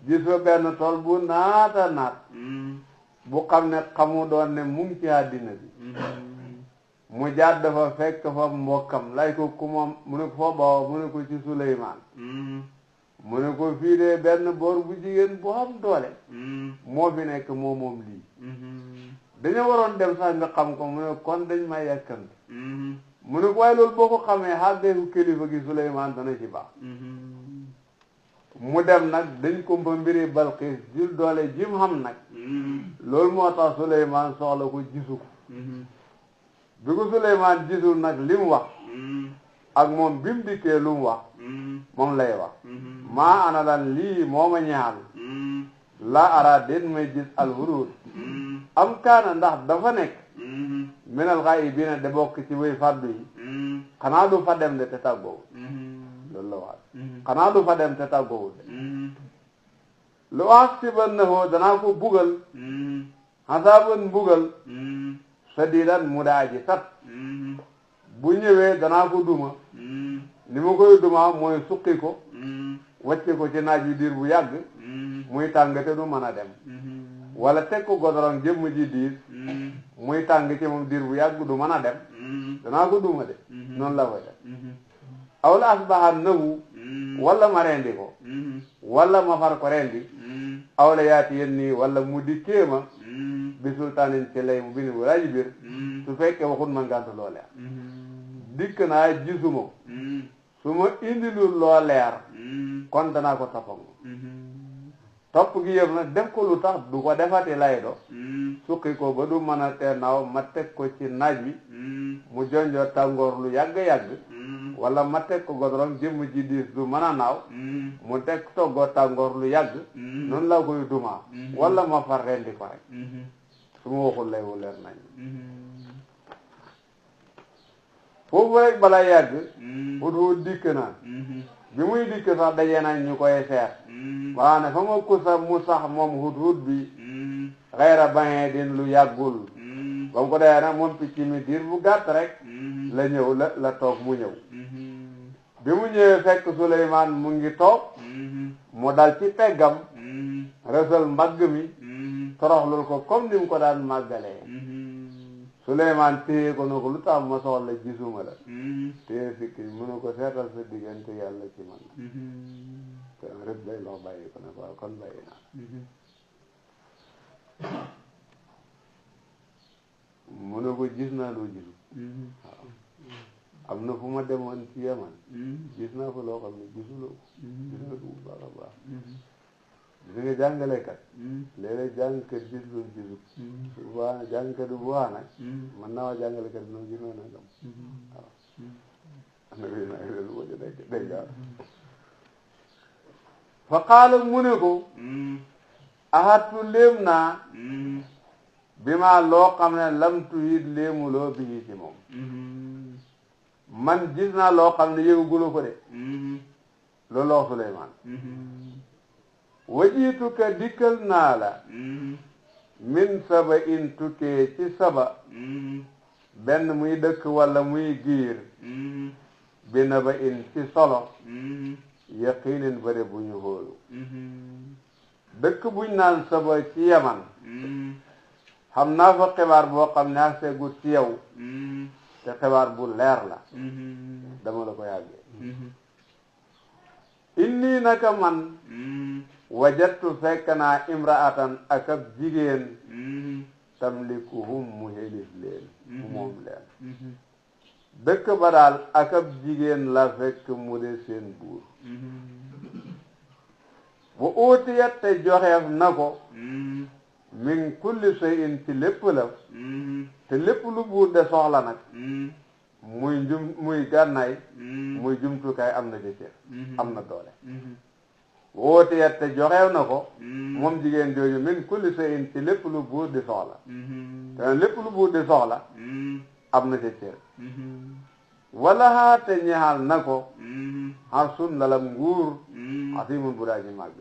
gis fa benn tool bu naata naat bu xam ne xamu doon ne mu ngi ci àddina bi mu jàdd dafa fekk fa mbokkam lay ko ku moom mu ne ko foo bawoo mu ne ko ci Suleymaan mu ne ko fii de benn boor bu jigéen bu am doole moo fi nekk moo moom lii dañoo waroon dem sax nga xam ko mu ne kon dañ may yàkkant mu ne ko waaye loolu boo ko xamee xàggee ku kilifa gi Suleymaan dana ci baax mu dem nag dañ ko mba mbiri Balqiis jul doole jim xam nag loolu moo tax Suleymaan soxla ko gisu ko bi ko Suleymaan gisul nag li mu wax ak moom bi mu dikkee lu mu wax moom lay wax maa ana lan lii mooma ñaal laa ara den may gis alhurud am kaana ndax dafa nekk minal ghaa'ibiina de bokk ci way fàddu yi xanaa du fa dem de te tàggoowul loolu la wax xanaa du fa dem te tàggoowul de lu ahsibannahu danaa ko bugal hasaaban bugal sadiidan mu daa ji tat bu ñëwee danaa ko duma ni ma koy duma mooy suqi ko wacce ko ci naaj wi diir bu yàgg muy tàng te du mën a dem wala teg ko godoron jëmm ji diir muy tàng ci moom diir bu yàgg du mën a dem danaa ko duma de noonu la koy def aw la asbahannahu wala ma rendi ko wala ma far ko rendi aw la yaati yen nii wala mu dikkee ma bi sultaanin ci lay mu bini bu laaji biir su fekkee waxut ma ngànt loo leer dikk naa gisuma ko su ma indilul loo leer kon danaa ko toppam topp gi yëpp nag def ko lu tax du ko defati lay do suqi ko ba du mën a tee naaw ma teg ko ci naaj wi mu jonjoo tàngoor lu yàgg-yàgg wala ma teg ko godron jëmm ji diis du mën a naaw mu teg toggoo tàngoor lu yàgg noonu laa koy dumaa wala ma far rendi ko rek su ma waxul lay wu leer nañ foofu rek bala yàgg Hudhud dikk na bi muy dikk sax dajee nañ ñu koy seet walaa ne fa ma kusa mu sax moom Hudhud bi xayra bañee din lu yàggul ba mu ko dayee nag moom picc mi diir bu gàtt rek la ñëw la toog mu ñëw bi mu ñëwee fekk Suleymaan mu ngi toog mu dal ci peggam rësal mbagg mi toroxlul ko comme ni mu ko daan màggalee Suleymaan téye ko ne ko lu tax ma soxla gisuma la téye fikki mu ne ko seetal sa diggante yàlla ci man te rek day lox bàyyi ko ne ko kon bàyyi naa ko gis naa loo gisul. waaw am na fu ma demoon ci Yaman. gis naa fa loo xam ne gisuloo ko. gis nga ko bu baax a baax. gis nga jàngalekat. léeg-léeg jàngkat gis lu gisul. su boobaa jàngkat bu baax nag. man naa waa jàngalekat bi noonu gis naa nangam. waaw. am na lu nag lu ma ci dégg nga. fa qaala mu ne ko. ahatu léem naa. bi maa loo xam ne lam tuhit léemuloo bii ci moom. man gis naa loo xam ne yëgaguloo ko de. loolu la wax Suleymaan. wajiituka dikkal naa la. min saba in tukkee ci saba. benn muy dëkk walla muy giir. bi na ba in ci solo. yaqiinin bare bu ñu hóolu. dëkk buñ naan saba ci Yaman. xam naa fa xibaar boo xam ne ak segut ci yow. te xibaar bu leer la. dama la ko yàggee. inni naka man. wajattu fekk naa imraatan ak ab jigéen. tamlikuhum mu xelif leen. mu moom leen. dëkk ba daal ak ab jigéen la fekk mu de seen buur. bu uutiyat te joxeef na ko. min kulli shay'in ci lépp la. te lépp lu buur de soxla nag. muy gànnaay. muy jumtukaay am na ci cër. am na doole. wootiyat te joxeew na ko. moom jigéen jooju min kulli shay'in ci lépp lu buur di soxla. te lépp lu buur di soxla. am na ci cër. wala haa te ñaxal na ko. harsun lalam nguur. asimun bu daa ji màgg.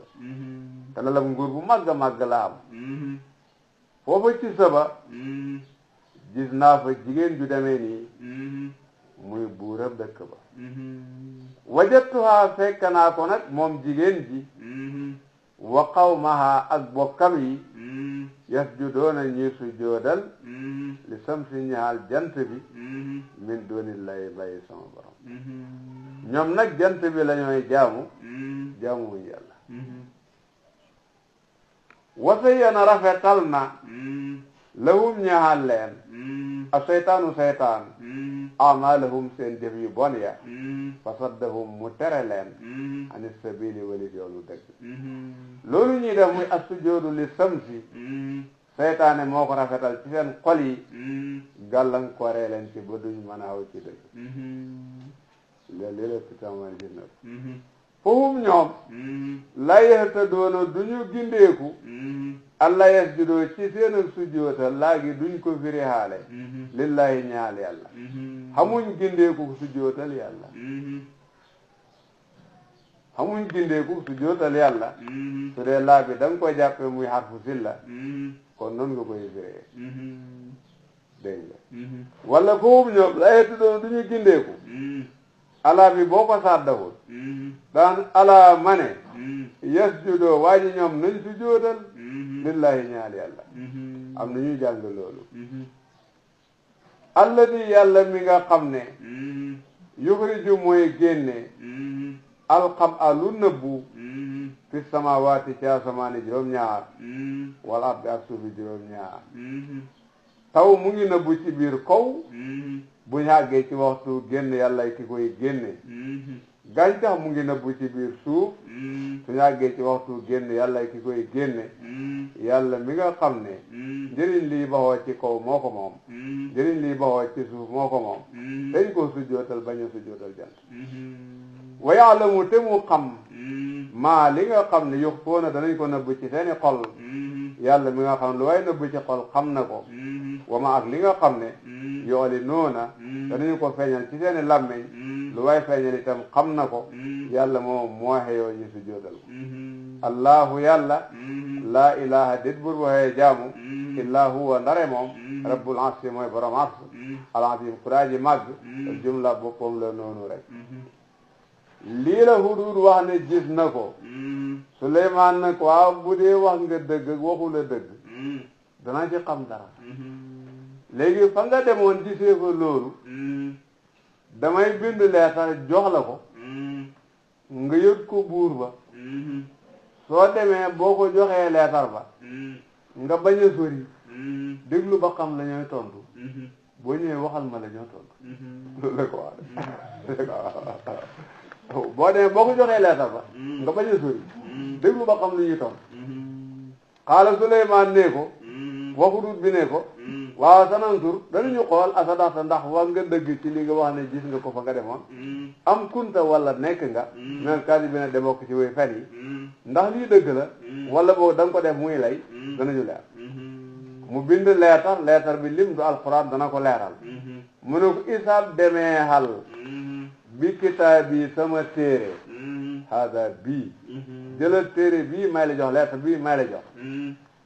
te lalam nguur bu màgg màgg la am. foofa ci saba. gis naa fa jigéen ju demee nii. muy buurab dëkk ba. wajatuha fekk naa ko nag moom jigéen ji. wa qawmaha ak bokkam yi. yasjudoona ñi sujjoodal. li samsi ñaal jant bi. min dunillahi bàyyi sama borom. ñoom nag jant bi la ñooy jaamu. jaamu wuñ yàlla. wasayana rafetal na. lahum ñaal leen. a seytaanu seytaan. amalahum seen jëf yu bon ya. fasaddahum mu tere leen. anis sabili walit yoonu dëgg. loolu ñuy def muy as-sujoodu li samsi. seytaane moo ko rafetal ci seen xol yi. gàllankooree leen ci ba duñ mën a aw ci dëgg. léeg-léeg la ci tamaan gis na ko. foofu ñoom. la yahtadoona duñu gindeeku. allah yasjudoo ci seen ak sujjoota laagi duñ ko firi xaale. lillahi ñaal yàlla. xamuñ gindeeku sujjootal yàlla. xamuñ gindeeku sujjootal yàlla. su dee laa bi da nga koy jàppe muy xarfu silla. kon noonu nga koy firee. dégg nga. wala foofu ñoom la yahtadoona duñu gindeeku. alaa bi boo ko sàddawul. daan alaa mane. yasjudoo waa ji ñoom nañ sujjootal. lillahi ñaal yàlla. am na ñuy jàng loolu. alladi yàlla mi nga xam ne. yuxriju mooy génne. alxam alu nëbbu. fi samawaati ci asamaani juróom-ñaar. wal ardi ak suufi juróom-ñaar. taw mu ngi nëbbu ci biir kaw. bu ñu àggee ci waxtu génn yàlla ki koy génne. gàncax mu ngi nëbbu ci biir suuf. su ñu àggee ci waxtu génn yàlla ki koy génne. yàlla mi nga xam ne. njëriñ lii baxoo ci kaw moo ko moom. njëriñ lii baxoo ci suuf moo ko moom. dañ ko sujjootal bañ a sujjootal jant. wa yaalamu te mu xam. maa li nga xam ne yuxfuuna danañ ko nëbb ci seeni xol. yàlla mi nga xam ne lu way nëbb ci xol xam na ko. wa ma ak li nga xam ne. yooli noona danañu ko feeñal ci seeni làmmeñ. lu way feeñal itam xam na ko. yàlla moom moo xeyoo ñu sujjootal ko. allahu yàlla. laa ilaha dit bur bu xëyee jaamu. illaa huwa ndare moom. rabbul arsi mooy borom ars. al azim kuraaji màgg. jumla boppam la noonu rek. lii la Hudud wax ne gis na ko. Suleymaan nag waaw bu dee wax nga dëgg waxu la dëgg. dana ci xam dara. léegi fa nga demoon gisee fa loolu. damay bind leetar jox la ko. nga yët ko buur ba. soo demee boo ko joxee leetar ba. nga bañ a sori. déglu ba xam la ñooy tontu. boo ñëwee waxal ma la ñoo tontu loolu la ko wax boo demee boo ko joxee leetar ba nga bañ a sori déglu ba xam lu ñuy tontu xaala Suleymaan ne ko waxudut bi ne ko waaw sanantur danañu xool asadaxta ndax wax nga dëgg ci li nga wax ne gis nga ko fa nga demoon am kunta wala nekk nga mel kasi bi ne demoo ko ci way fen yi ndax lii dëgg la wala boobu da nga ko def muy lay danañu leer mu bind leetar bi lim du alquran dana ko leeral mu ne ko isaab demee xal bi kitaab bi sama téere hada bii jëlal téere bii may la jox leetar bii may la jox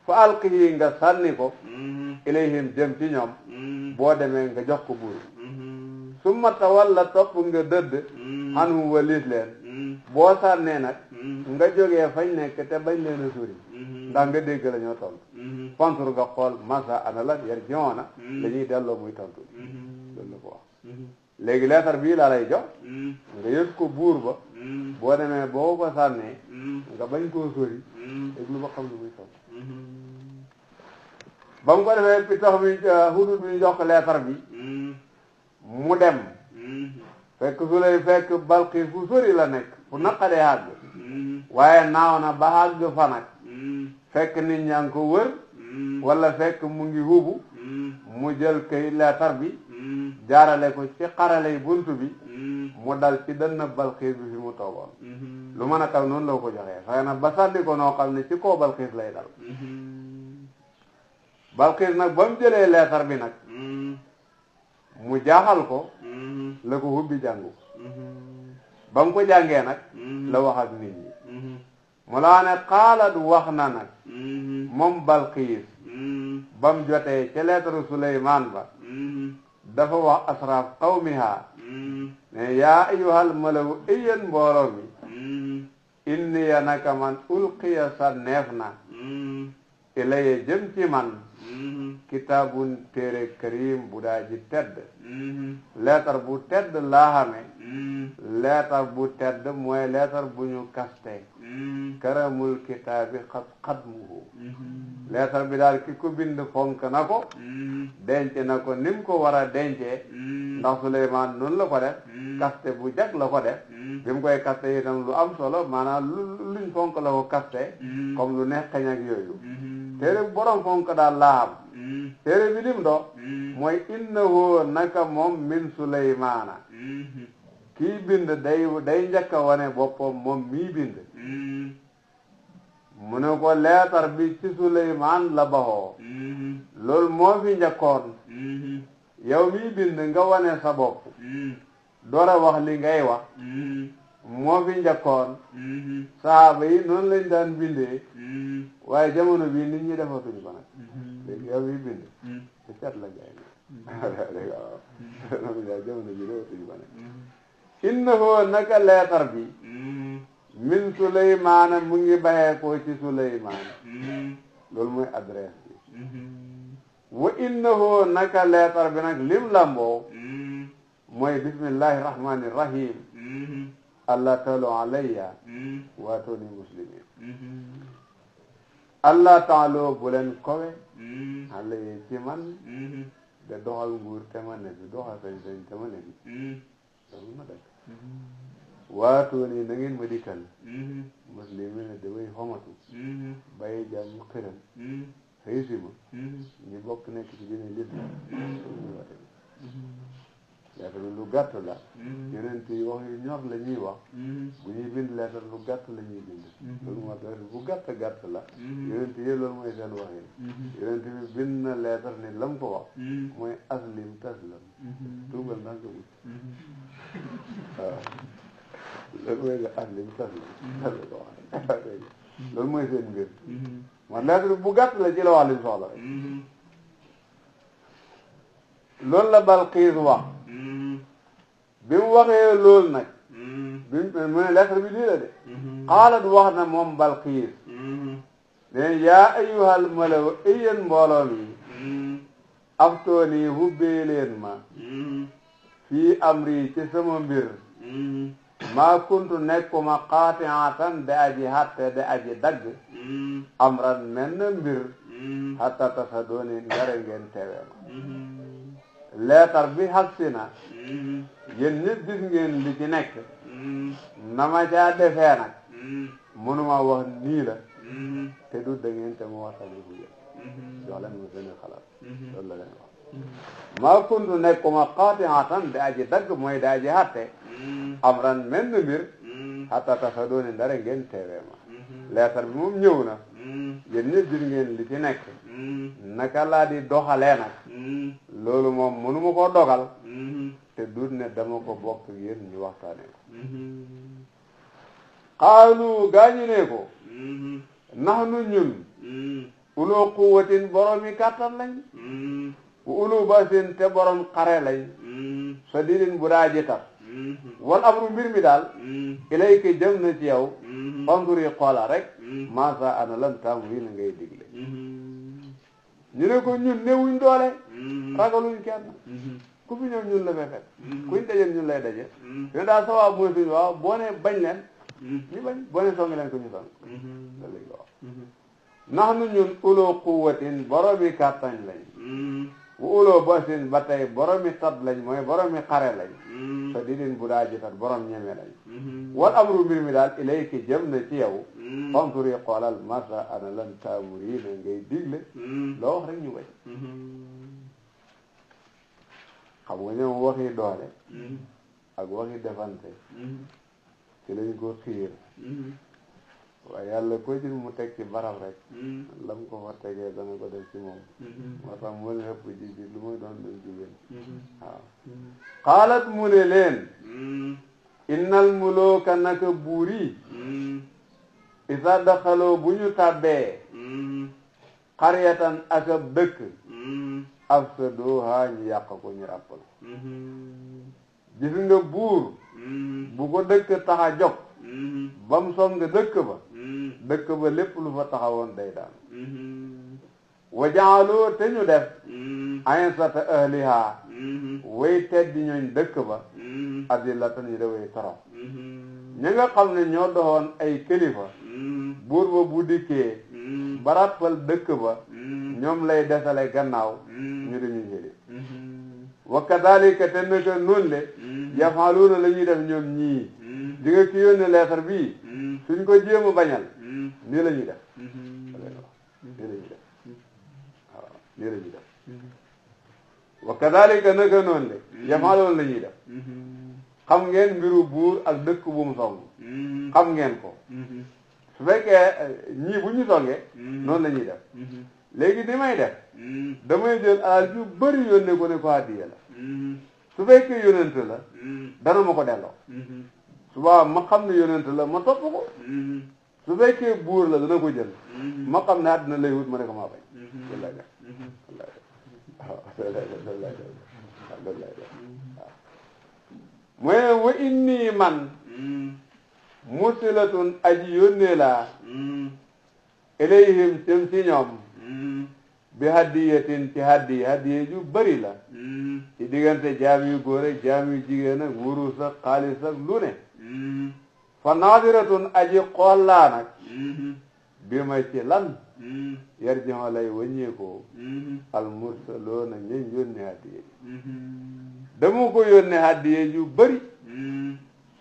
fa alqihi nga sànni ko ilayhim jëm ci ñoom boo demee nga jox ko buur summa tawalla topp nga dëdd xanum walis leen boo sànnee nag nga jógee fañ nekk te bañ leen a suri ndax nga dégg la ñoo tontu fantur nga xool masa ana la yar jiwoona dañuy delloo muy tontu loolu la ko wax léegi leetar bii laa lay jox nga yët ko buur ba boo demee boo ko sànnee nga bañ koo sori déglu ba xam lu muy tontu ba mu ko defee pi tax bi hudud bi ñu jox ko leetar bi mu dem fekk fekk Balqiis fu sori la nekk fu naqadee àgg waaye naaw na ba àgg fa nag fekk nit ñaa ngi ko wër wala fekk mu ngi hubu mu jël kay leetar bi jaarale ko ci xaraley buntu bi mu dal ci dënn Balqiis bi fi mu toogoon lu mën a kaw noonu la ko joxee xëy na ba sànni ko noo xam ne ci kaw Balqiis lay dal Balqiis nag ba mu jëlee leetar bi nag mu jaaxal ko la ko hubbi jàngu ba mu ko jàngee nag la wax ak nit ñi mu laa ne xaalat wax na nag moom Balqiis ba mu jotee ca leetaru Suleymaan ba dafa wax asraaf qawmiha ne yaa ayyuhal malaw yéen mbooloo mi inni ya naka man ulqiya sa neef na ilaya jëm ci man kitaabun téere karim bu daa ji tedd leetar bu tedd laa xame leetar bu tedd mooy leetar bu ñu kaste karamul kitaabi xatmuhu leetar bi daal ki ko bind fonk na ko denc na ko nim ko war a dencee ndax Suleymaan noonu la ko def kaste bu jag la ko def bi mu koy kaste itam lu am solo maanaam luñ fonk la ko kaste comme lu neex xeñ ak yooyu téere borom fonk daal laa xam téere bi lim do mooy innahu naka moom min Suleymaana kii bind day njëkk a wane boppam moom mii bind mu ne ko leetar bi ci Suleymaan la baxoo loolu moo fi njëkkoon yow mii bind nga wane sa bopp door a wax li ngay wax moo fi njëkkoon saaba yi noonu lañ daan bindee waaye jamono bii nit ñi defatuñ ko nag léegi yow mii bind te cat la jaay waaw jamono bii defatuñ ko nag innahu naka leetar bi min Suleymaana mu ngi baxee ko ci Suleymaan loolu mooy adresse bi wa innahu naka leetar bi nag lim lamboo mooy bismillahi rahmani rahim allah taalo alayya waatoni muslimin allah taalo bu leen kowe alayya ci man de doxal nguur te ma ne bi doxal sañ-sañ te ma ne bi loolu ma def waatoni na ngeen ma dikkal muslimin damay xomatu bàyyi jàmm xëram xëy si ma ñu bokk nekk ci dina lépp leetar bi lu gàtt la yonent yi wax yu ñor la ñuy wax bu ñuy bind leetar lu gàtt la ñuy bind loolu moo tax bu gàtt gàtt la yonent yi loolu mooy seen wax yi yonent bi bind na leetar ni lam ko wax mooy aslim taslam tuubal naa nga mucc waaw loolu mooy nga aslim taslam tasla ko wax loolu mooy seen mbir man leetar bi bu gàtt la ci la wax lim soxla rek loolu la Balqiis wax bi mu waxee loolu nag bi mu ne lettre bi lii la de xaalat wax na moom Balqiis ne yaa ayyuhal malaw yéen mbooloo mi aftooni hubbee leen ma fii amri ci sama mbir maa kuntu nekkuma qaati'atan de aji hatte de aji dagg amran menn mbir hatta tasadooni ngare ngeen teewe ma leetar bi xagsi na yéen ñëpp gis ngeen li ci nekk na ma caa defee nag mënuma wax nii la te du da ngeen te mu waxtali bu yëpp jox leen ma seen xalaat loolu la leen wax maa kuntu nekkuma qaati'atan di aji dagg mooy di aji hatte amran menn mbir hatta tashhaduuni ndare ngeen teewee ma leetar bi moom ñëw na yéen ñëpp gis ngeen li ci nekk naka laa di doxalee nag loolu moom mënuma koo dogal te dut ne dama ko bokk yéen ñu waxtaane ko xaalu gaañu ne ko nahnu ñun uloo quwwatin boromi kàttan lañ wa ulu basin te borom xare lañ sadidin bu daa ji tar wal amru mbir mi daal ilayka jëm na ci yow fanduri xoola rek masa ana lan taamu yi na ngay digle ñu ne ko ñun newuñ doole ragaluñ kenn ku fi ñëw ñun la fay fekk kuñ dajeel ñun lay daje ñu daal sa waa mooy suñu waaw boo ne bañ leen ñu bañ boo ne songi leen ko ñu song la léegi wax nax nu ñun uloo quwwatin boromi kàttan lañ bu uloo basin ba tey boromi tat lañ mooy boromi xare lañ sa didin bu daa jitat borom ñeme lañ wal amru mbir mi daal ilayki jëm na ci yow fanturi xoolal masa ana lan taamur yi na ngay digle loo wax rek ñu bañ xam nga ñoom waxi doole ak waxi defante ci lañ ko xiir waaye yàlla ko ci mu teg ci barab rek lam ko fa tegee dana ko def ci moom moo tax mu leen ëpp ji ji lu muy doon doon jigéen waaw xaalat mu ne leen innal mulooka naka buur yi isa daxaloo bu ñu tàbbee xaryatan ak ab dëkk afsaduha ñu yàq ko ñu ràppal gis nga buur bu ko dëkk tax a jóg ba mu song dëkk ba lépp lu fa taxawoon day daan wa jaaloo te ñu def ainsata ahliha way teddi ñooñ dëkk ba adillatan ñu de way torox ñi nga xam ne ñoo doxoon ay kilifa buur ba bu dikkee ba ràppal dëkk ba ñoom lay desale gannaaw ñu dañu jëli wa kadhalika te naka noonu le yafaluuna la ñuy def ñoom ñii di nga ki yónne leetar bii suñ ko jéem a bañal nii la ñuy def nii la ñuy def waaw nii la ñuy def wa kadhalika naka noonu le yafaluuna la ñuy def xam ngeen mbiru buur ak dëkk bu mu song xam ngeen ko su fekkee ñii bu ñu songee noonu la ñuy def léegi ni may def damay jël alal ju bëri yónnee ko ne ko hadiya la su fekkee yónnent la dana ma ko delloo suba ma xam ne yónnent la ma topp ko su fekkee buur la dana ko jël ma xam ne àddina lay wut ma ne ko maa bañ loolu lay def waaw loolu lay def mooy wa inni man musilatun aji yónnee laa ilayhim tem ci ñoom bi hadiyatin ci hadiye ju bëri la ci diggante jaam yu góor ak jaam yu jigéen ak wurus ak xaalis ak lu ne fa naadiratun aji xool laa nag bi ma ci lan yarji'u lay wëññeekoo al mursaloona ñañ yónne hadiye dama ko yónne hadiye ju bëri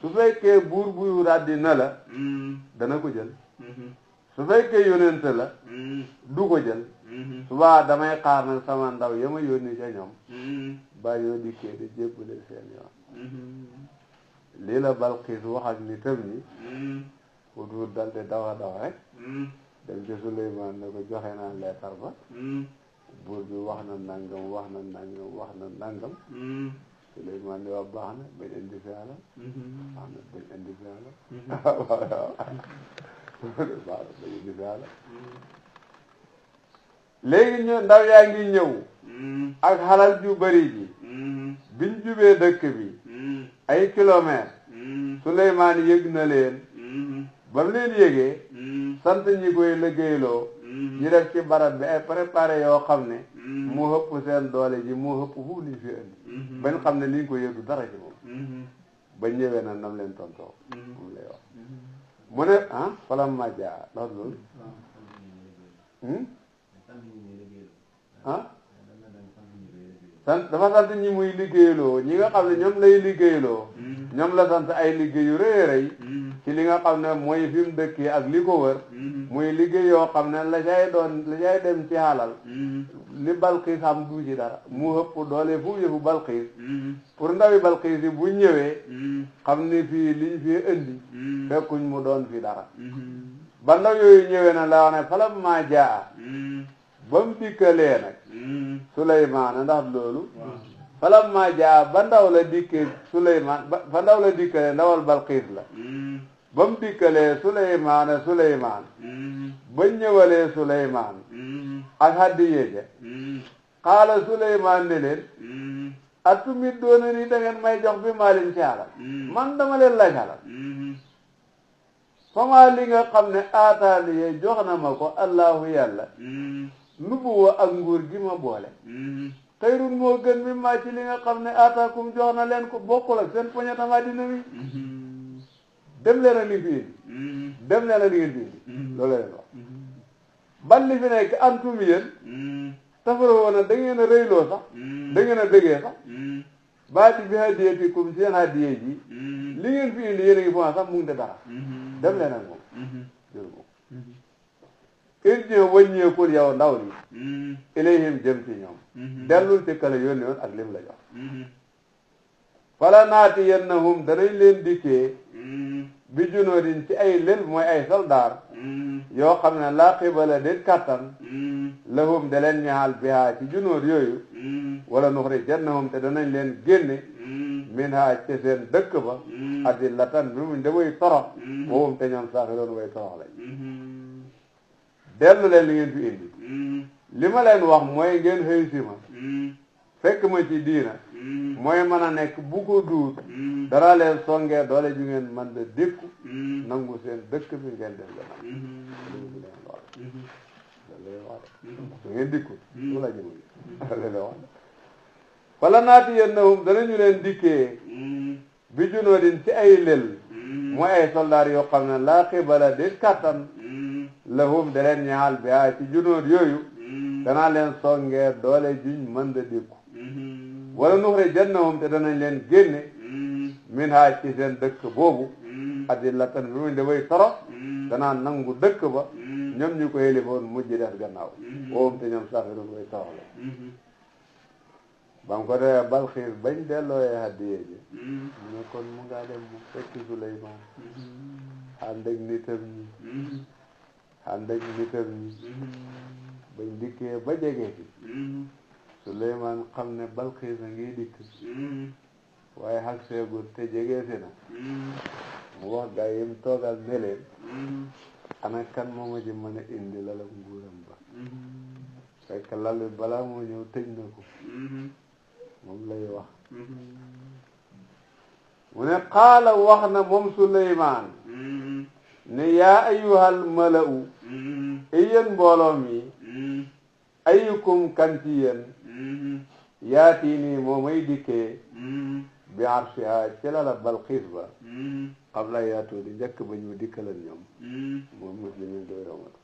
su fekkee buur buy wut àddina la dana ko jël su fekkee yónent la du ko jël suba damay xaar nag sama ndaw ya ma yónni ca ñoom ba yoo dikkee di jébbale seen yoon lii la Balqiis wax ak nitam ñi Hudhud dal di dawa rek dem ci Suleymaan ne ko joxe naa leetar ba buur bi wax na nangam Suleymaan ne wax baax na bañ indi fi alal baax na bañ indi fi alal baax na bañ indi fi alal léegi ñu ndaw yaa ngi ñëw ak xalal ju bari ji biñ jubee dëkk bi ay kilomètres Suleymaan yëg na leen ba mu leen yëgee sant ñi koy liggéeyloo ñu def ci barab bi ay préparé yoo xam ne mu hëpp seen doole ji mu hëpp fu liñ fi indi bañ xam ne liñ ko yëg du dara ci moom bañ ñëwee nag nam leen tontoo moom lay wax mu ne falam majja loolu dafa sant ñi muy liggéeyloo ñi nga xam ne ñoom lay liggéeyloo ñoom la sant ay liggéey yu rëy rëy ci li nga xam ne mooy fi mu dëkkee ak li ko wër muy liggéey yoo xam ne la cay dem ci xalal li Balqiis am du ci dara mu ëpp doole fu yëfu Balqiis pour ndawi Balqiis yi bu ñëwee xam ni fii liñ fi indi fekkuñ mu doon fi dara ba ndaw yooyu ñëwee na la wax ne falammaa jaa ba mu dikkalee nag Suleymaan ndax loolu falammaa jaa ba ndaw la dikkee Suleymaan ba ndaw la dikkalee ndawal Balqiis la ba mu dikkalee Suleymaan ba ñëwalee Suleymaan ak hadiye ja xaala Suleymaan ne leen atumit doona ni da ngeen may jox bi maalin ci alal man dama leen laaj alal fama li nga xam ne aataaliye jox na ma ko allahu yàlla nubuwa ak nguur gi ma boole xayrun moo gën mi maa ci li nga xam ne aataakum jox na leen ko bokkul ak seen poñetam àddina mi dem leen a li fi indi dem leen a li ngeen fi indi loolu leen wax ban li fi nekk antum yéen tafara woon a da ngeen a rëyloo sax da ngeen a dëggee sax baati bi hadiyatikum seen hadiye ji li ngeen fi indi yéen a ngi fo sax mu ngi de dara dem leen ak moom jël moom irji wàññeekul yow ndaw li ilayhim jëm ci ñoom dellul ci kala yónni woon ak lim la jox fala naati yennahum danañ leen dikkee bi junoodin ci ay lël mooy ay soldaar yoo xam ne laa xibala déet kàttan lahum da leen ñaxal bihaa ci junóor yooyu wala nuxrijannahum te danañ leen génne min ha ci seen dëkk ba adillatan bi muñ da way torox woowum te ñoom saaxiroon way torox lañ dellu leen li ngeen fi indi li ma leen wax mooy ngeen xëy si ma fekk ma ci diina mooy mën a nekk bu ko duut dara leen songee doole ju ngeen man da dékku nangu seen dëkk bi ngeen def gannaaw su ngeen dikku su la jëmale wax fala naati yennahum danañu leen dikkee bi junoodin ci ay lël mooy ay soldaar yoo xam ne laa xibala déet kàttan lahum da leen ñaxal bi ci junóor yooyu danaa leen songee doole juñ mën da dékku wala nuxrijannahum te danañ leen génne min ha ci seen dëkk boobu adillatan bi muñ dafay torox danaa nangu dëkk ba ñoom ñu ko yëlifoon mujj def gannaaw woowum te ñoom saxirun way torox la ba mu ko defee Balxiis bañ dellooyee hadiye ji mu ne kon mu ngaa dem mu fekki Suleymaan ànd ak nitam ñi bañ dikkee ba jege fi Suleymaan xam ne Balxiis a ngi dikk waaye xag seegul te jege si na mu wax gaa yi mu toogal ne leen ana kan moo ma ci mën a indi lalam nguuram ba fekk lal bi balaa moo ñëw tëj na ko moom lay wax mu ne qaala wax na moom Suleymaan ne yaa ayyuhal mala'u yéen mbooloo mi ayyukum kan ci yéen yaati nii moo may dikkee bi arshiha ci lala Balqiis ba qabla yaatu di njëkk ba ñu dikkalan ñoom moom muslimin doy romata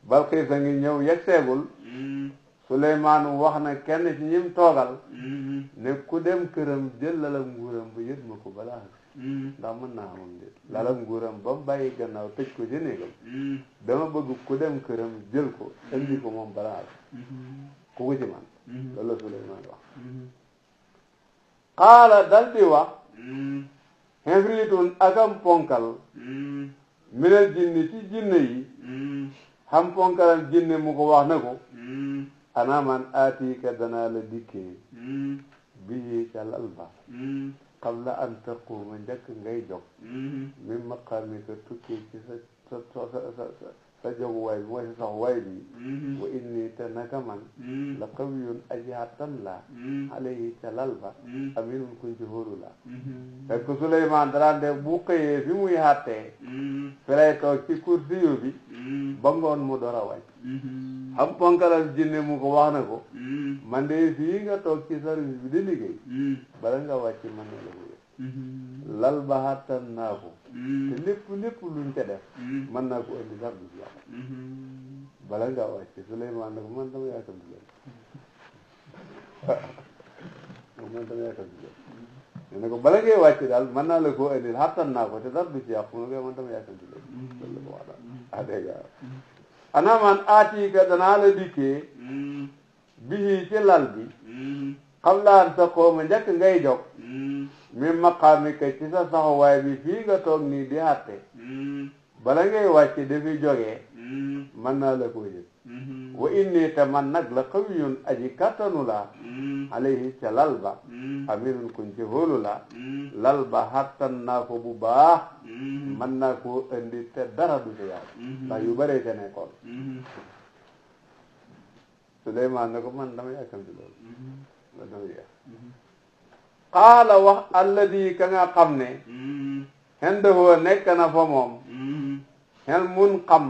Balqiis a ngi ñëw yegg seegul Suleymaan wax na kenn ci ñim toogal ne ku dem këram jël lalam nguuram ba yët ma ko balaa ndax mën naa xamam déet lalam nguuram ba mu bàyyi gannaaw tëj ko ci néegam dama bëgg ku dem këram jël ko indi ko moom balaa ku ko ci man loolu la Suleymaan wax xaala dal di wax xefriitun akam ponkal minal jinni ci jinne yi xam ponkalam jinne mu ko wax na ko ana man aatiika danaa la dikkee bii ca lal ba qabla an taquuma njëkk ngay jóg min maqaamika tukkee ci sa joguwaay bi mooy sa saxuwaay bi wa inni te naka man la qawiyun aji attan la alayhi ca lal ba aminun kuñ ci hóolu la fekk Suleymaan daraan de bu xëyee fi muy xàttee fi lay toog ci kursiyu bi ba ngoon mu door a wàcc xam ponkalal jinne mu ko wax na ko man de fii nga toog ci service bi di liggéey bala nga wàcc man ne la ko yëg lal ba xàttan naa ko te lépp luñ ca def mën naa ko indi dara du si yàq bala nga wàcc Suleymaan nag man dama yaakaar du leen man dama yàkkamti lool ne ko bala ngay wàcc daal mën naa la koo indil xattan naa ko te dara du ci yàqu mu ne ko man dama yàkkamti lool loolu la ko wax daal dégg nga ana man aatiika danaa la dikkee bii ci lal bi xam laan sa xooma njëkk ngay jog mi maqaamika ci sa saxuwaay bi fii nga toog nii di àtte bala ngay wàcc dafi jógee mën naa la ko yëg wa inni te man nag la qawiyun aji kattanu la alayhi ca lal ba amirun kuñ ci hóolu la lal ba xattan naa ko bu baax mën naa koo indi te dara du ci yàlla ndax yu bëree ca nekkoon Suleymaan ne ko man dama yàkkamti loolu la dama yàq qaala wax alladi ka nga xam ne xendahoo nekk na fa moom xel mun xam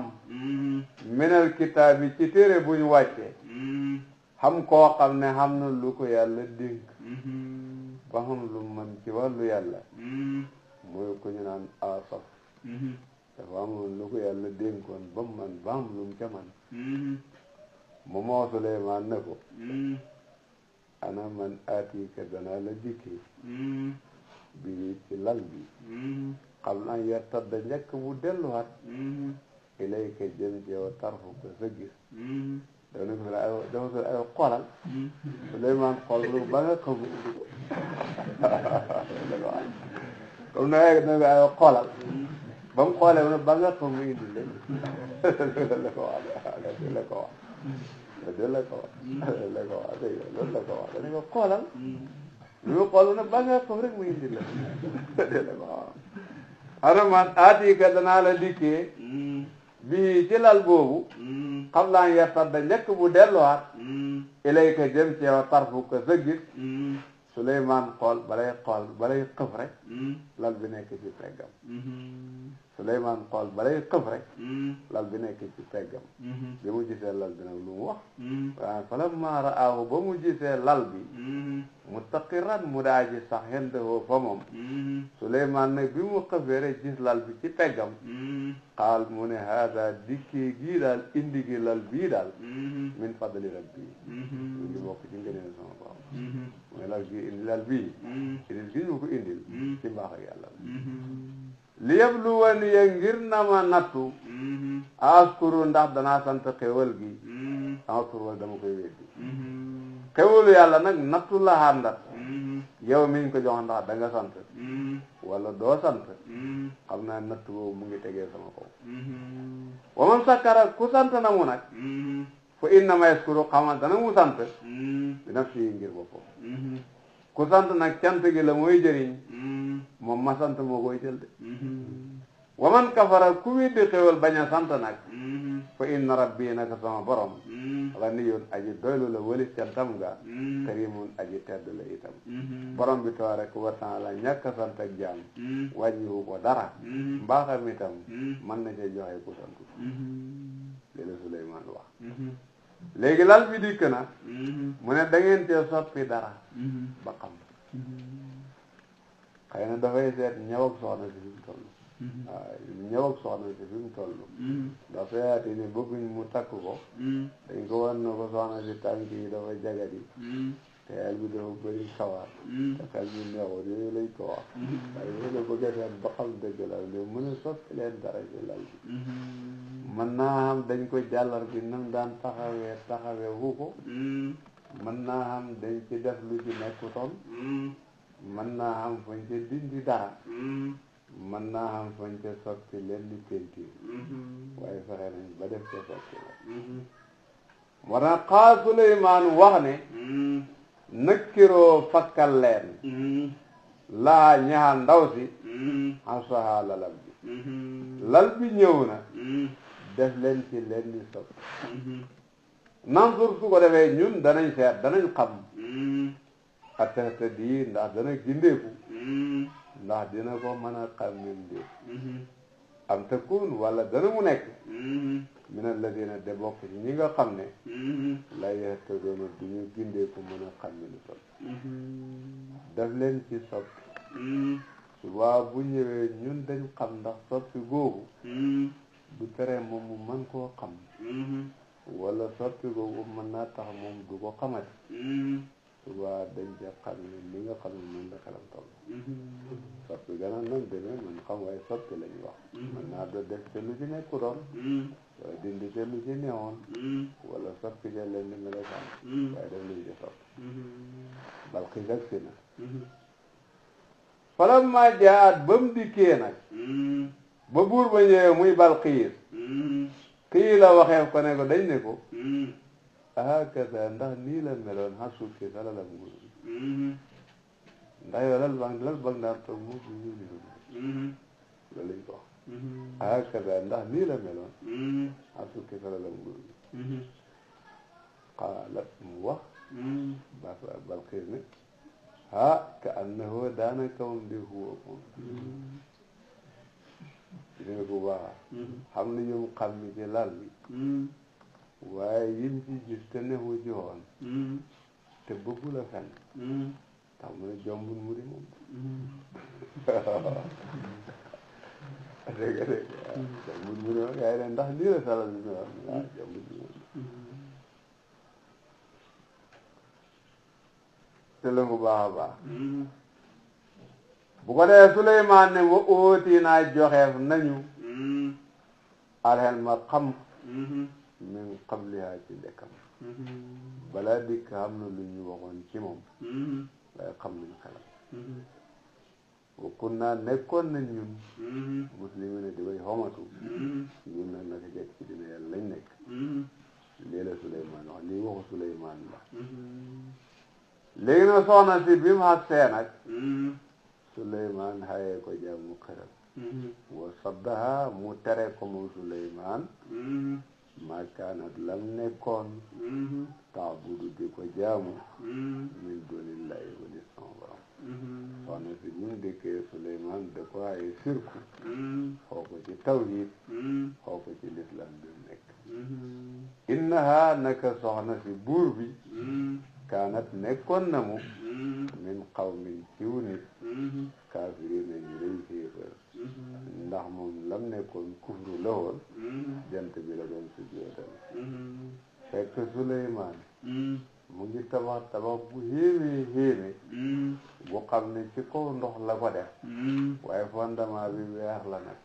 minal kitaab yi ci téere buñ wàcce xam koo xam ne xam na lu ko yàlla dénk ba xam lu man ci wàllu yàlla mooy ko ñu naan asaf dafa amoon lu ko yàlla dénkoon ba man ba xam lu mu ca man mu moo Suleymaan ne ko ana man aatiika danaa la dikkee bi ci lal bi xam naa yartadda njëkk bu delluwaat ilayka jëm ci yow tarfu ko sa gis dafa ko ay xoolal Suleymaan xool lu ba nga xam indi ko comme na ko ay xoolal ba mu xoolee mu ne ba nga xam indi leen la ko wax la ko wax loolu la ko wax loolu la ko wax loolu la ko wax dañu ko xoolal ñu xool ne ba nga xam rek mu indi la loolu la ko wax ana man aatiika danaa la dikkee bii ci lal boobu xam laa yartadda njëkk bu delluwaat ilayka jëm ci yow tarfu ko sa gis Suleymaan xool balay xëf rek lal bi nekk ci peggam Suleymaan xool balay xëf rek lal bi nekk ci peggam bi mu gisee lal bi nag lu mu wax waaye falammaa ra'aahu ba mu gisee lal bi mustaqiran mu daa ji sax hendahu fa moom Suleymaan nag bi mu xëfee rek gis lal bi ci peggam xaal mu ne haada dikkee gii daal indi gi lal bii daal min fadli rabbi mu ngi bokk ci ngëneel sama borom mooy lal bii indi lal bii indil gi ñu ko indil ci mbaax ak yàlla li yabluwani ngir na ma nattu askuru ndax danaa sant xéwal gi askuru wala dama koy weddi xéwalu yàlla nag nattu la àndat yow miñ ko jox ndax da nga sant wala doo sant xam naa nattu boobu mu ngi tegee sama kaw wa man sakkara ku sant na mu nag fa innama yaskuru xamal dana mu sant bi nafsi ngir boppam ku sant nag cant gi la mooy jëriñ moom ma sant moo koy jël de wa man kafara ku weddi xéwal bañ a sant nag fa inna rabbi naka sama borom ganiyun aji doylu la walis cantam ga karimun aji tedd la itam borom bi tabaraka wa taala ñàkk a sant ak jaam wàññiwu ko dara mbaaxam itam mën na cee joxe ku sant li la Suleymaan wax léegi lal bi dikk na mu ne da ngeen cee soppi dara ba xam xëy na dafay seet ñëw ak soxna si fi mu toll waaw ñëw ak soxna si fi mu toll ndax feyaati ni bëgguñ mu takk ko dañ ko wan na ko soxna si tànk yi dafa jagadi te xel bi dafa bëri kawar te xel bi neexul yooyu lañ ko wax waaye yooyu la bëgg a seet ba xam dëgg la li mën a soppi leen dara ci lal bi mën naa xam dañ ko jàllar bi nam daan taxawee wu ko mën naa xam dañ ci def lu ci nekkutoon mën naa xam fañ ca dindi dara mën naa xam fañ ca soppi leen di pentiir waaye fexe nañ ba def ca soppi la moo tax xaar Suleymaan wax ne nëkkiroo fakkal leen laa ñaxa ndaw si xasaha lalal bi lal bi ñëw na def leen ci leen di soppi Mansour su ko defee ñun danañ seet danañ xam attexte di ndax dana gindeeku ndax dina ko mën a xàmmim dé am takun wala dana mu nekk min alladina de bokk ci ñi nga xam ne la yahtadoona du ñu gindeeku mën a xàmmi lu soppi daf leen ci soppi subaa bu ñëwee ñun dañ xam ndax soppi googu du tere moom mu mën koo xam wala soppi googu mën naa tax moom du ko xamati su suba dañ ca xam ne li nga xam ne noonu la xelam toll soppi gannaaw nam demee man xam waaye soppi lañ wax man naa do def te lu ci nekku doon wala dindi te lu ci newoon wala soppi ca leen ni melokaan waaye def luñ ci soppi Balqiis ak si na falammaa jaat ba mu dikkee nag ba buur ba ñëwee muy Balqiis kii la waxee ko ne ko dañ ne ko hakaza ndax nii la meloon xasuuki sa lalam nguur ndax yow lal bang daan toog mu ñu loolu lañ ko wax hakaza ndax nii la meloon xasuuki sa lalam nguur qaalat mu wax Balqiis ne ka annahu daanaka moom di huwa moom dina ko baax xam na ñoom xam ni ci lal bi waaye yim ci gis te newu ci woon te bëggu la fen tax mu ne jombul mu di moom dégg jombul mu di moom yaa ne ndax lii la salal bi meloon jombul mu di moom te la mu baax a baax bu ko dee Suleymaan ne wa óoti naa joxeef nañu alxel ma xam min qabliha ci ndekkam balaa dikk xam na lu ñu waxoon ci moom waaye xam nañu xelam wa kunna nekkoon nañ ñun muslimina di way xomatu ñun nag naka jekk ci dina yàlla lañ nekk lii la Suleymaan wax lii waxu Suleymaan la léegi nag soxna si bi mu xagsee nag Suleymaan xayee ko jaamu xëram wa saddaha mu tere ko moom Suleymaan maa kaanat lam nekkoon taabudu di ko jaamu min dunillahi wali sama borom soxna si bi mu dikkee Suleymaan da ko xayee sirku xoo ko ci tawhid xoo ko ci lislam bi mu nekk innaha naka soxna si buur bi kaanat nekkoon na mu min qawmin ciw nit kaafiriina ñu rëy xéefar ndax moom lam nekkoon kufru la woon jant bi la doon sujjóotal fekk Suleymaan mu ngi tabax bu héeme bu xam ne ci kaw ndox la ko def waaye fondement bi weex la nag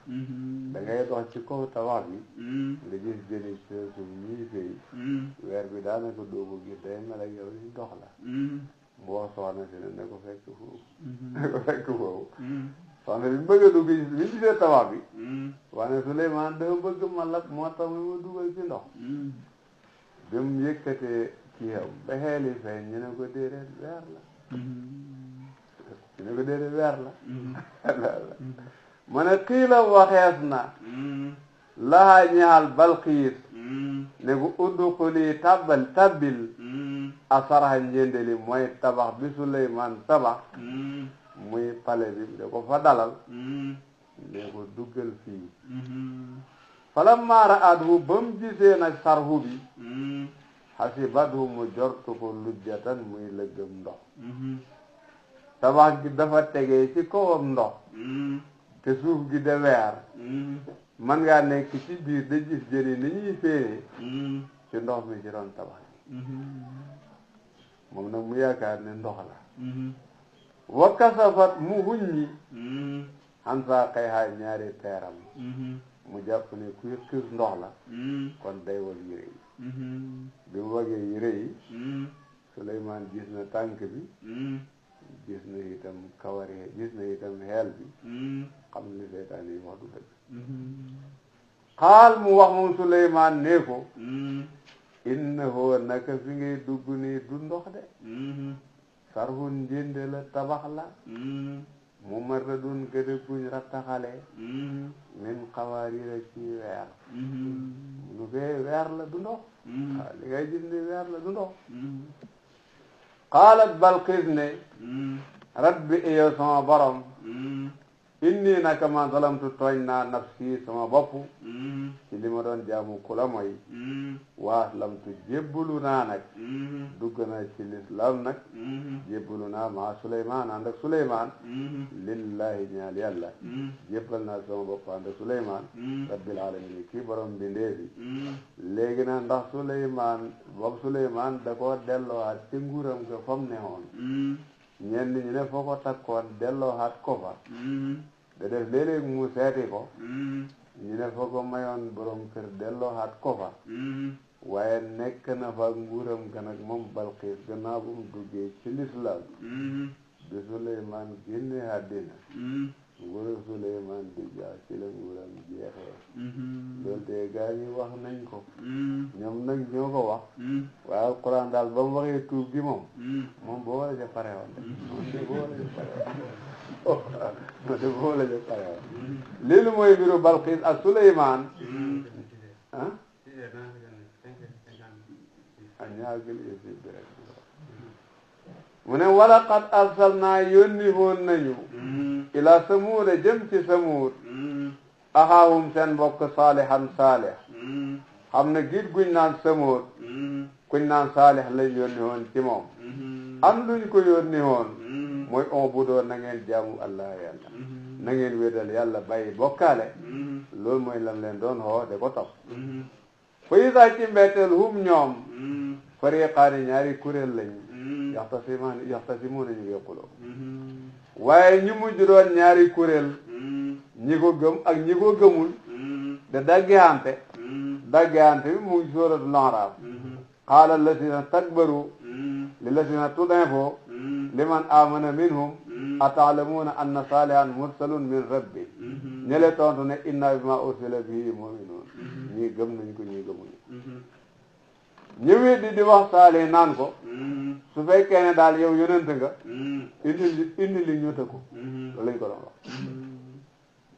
da ngay dox ci kaw tabax bi nga gis jëni ci suuf ñuy fay weer bi daanaka doo ko gis day mel ak yow ni ndox la mu wax soxna si ne ko fekk foofu soxna bi bëgg a dugg bi ñu gisee tabax bi wane Suleymaan dafa bëgg ma lab moo tax mu dugal ci ndox bi mu yëkkatee ci yow ba xeeli feeñ ñu ne ko déedéet weer la ñu ne ko déedéet weer la mu ne kii la waxees na laha ñaal Balqiis ne ko udxuli tabbil asarha njëndeli mooy tabax bi Suleymaan tabax muy pale bi da ko fa dalal ne ko duggal fii falammaa ra'athu ba mu gisee nag sarhu bi hasibathu mu jortu ko lujjatan muy lëggëm ndox tabax gi dafa tegee ci kawam ndox te suuf gi de weer man ngaa nekk ci biir da gis jëni ni ñuy féene ci ndox mi ci ron tabax gi moom nag mu yaakaar ne ndox la wa kasafat mu huññi xam saa kay xaay ñaari teeram mu jàpp ne kuy xiis ndox la kon day wal yére yi bi mu wagee yére yi Suleymaan gis na tànk bi gis na itam kawar yi gis na itam xeel bi xam ni seytaan yi wax du dëgg xaal mu wax moom Suleymaan ne ko innahu naka fi ngay dugg nii du ndox de sarhun njënde la tabax la mu marradun gëdë buñ rattaxale min xawaarira ci weer lu fee weer la du ndox waaw li ngay gis ni weer la du ndox qaalat Balqiis ne rabbi yow sama borom inni naka ma zalamtu tooñ naa nafsi sama bopp ci li ma doon jaamu ku la mooy wa aslamtu jébbalu naa nag dugg naa ci l'islam nag jébbalu naa maa Suleymaan ànd ak Suleymaan lillahi ñaal yàlla jébbal naa sama bopp ànd ak Suleymaan rabbil alamin kii borom bindeefi léegi na ndax Suleymaan da koo delloowaat ci nguuram nga fam ne woon ñenn ñi ne foo ko takkoon delloowaat ko fa da def léeg-léeg mu seeti ko ñu ne foo ko mayoon borom kër delloowaat ko fa waaye nekk na fa nguuram ga nag moom Balqiis gannaaw bu mu duggee ci lislaam bi Suleymaan génne àddina nguuru Suleymaan di jaa ci la nguuram jeexee loolu de gaa ñi wax nañ ko ñoom nag ñoo ko wax waaye Alxuraan daal ba mu waxee tuub gi moom boo wala ca pare woon lii lu mooy mbiru Balqiis ak Suleymaan mu ne wala qad arsalnaa yónni woon nañu ila samuuda jëm ci samuud axaahum seen mbokk saalihan saalih xam ne giit guñ naan samuud kuñ naan saalih lañ yónni woon ci moom am luñ ko yónni woon mooy on bu doon na ngeen jaamu allah yàlla na ngeen wédal yàlla bàyyi bokkaale loolu mooy lam leen doon xoo de ko topp fa iza ci mbetteel hum ñoom fariqaani ñaari kuréel lañ yaxtasimuuna ñu yokkuloo waaye ñu mujj doon ñaari kuréel ñi ko gëm ak ñi ko gëmul de daggihante bi mu ngi sóoratul A'raaf qaala llazina stakbaru lillazina tud'ifu liman amana minhum ata'lamuuna anna saalihan mursalun min rabbi ñele tontu ne inna bima ursila bihi mu'minuun ñii gëm nañ ko ñii gëmuñu ñu weddi di wax Saalih naan ko su fekkee ne daal yow yonent nga indi li ñu tëkku loolu lañ ko doon wax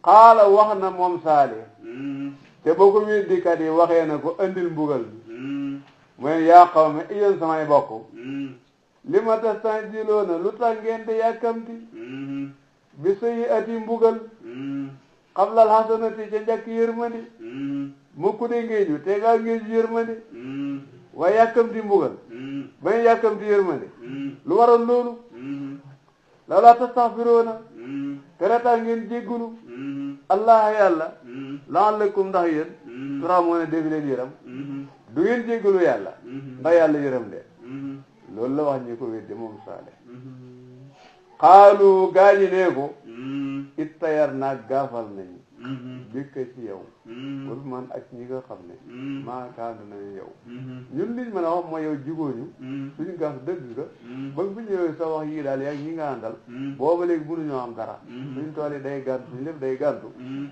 xaala wax na moom Saalih te boo ko weddikat yi waxee na ko andil mbugal bi mooy yaa qawmi yéen samay bokk li ma tastanjiloona lu tax ngeen di yàkkamti bi sayyi'ati mbugal qablal hasanati ca njëkk yërmandi mukk de ngeeju te ngaa ngeeju yërmandi waaye yàkkamti mbugal bañ yàkkamti yërmande lu waral loolu lawlaa tastaghfiruuna tereta ngeen jéggulu allah yàlla la'allakum ndax yéen turhamuuna defi leen yërëm du ngeen jéggulu yàlla ndax yàlla yërëm leen loolu la wax ñi ko weddi moom Saalih xaalu gaañi nee ko ittayar naag gaafal nañu bikka ci yow pour man ak ñi nga xam ne maakaand nañu yow ñun liñ mën a wax mooy yow jigóoñu suñu gaaf dëgg nga ba bu ñëwee sa wax yii daal yaag ñi nga àndal booba léegi mënuñoo am dara suñ tool yi day gàntu suñu lépp day gàntu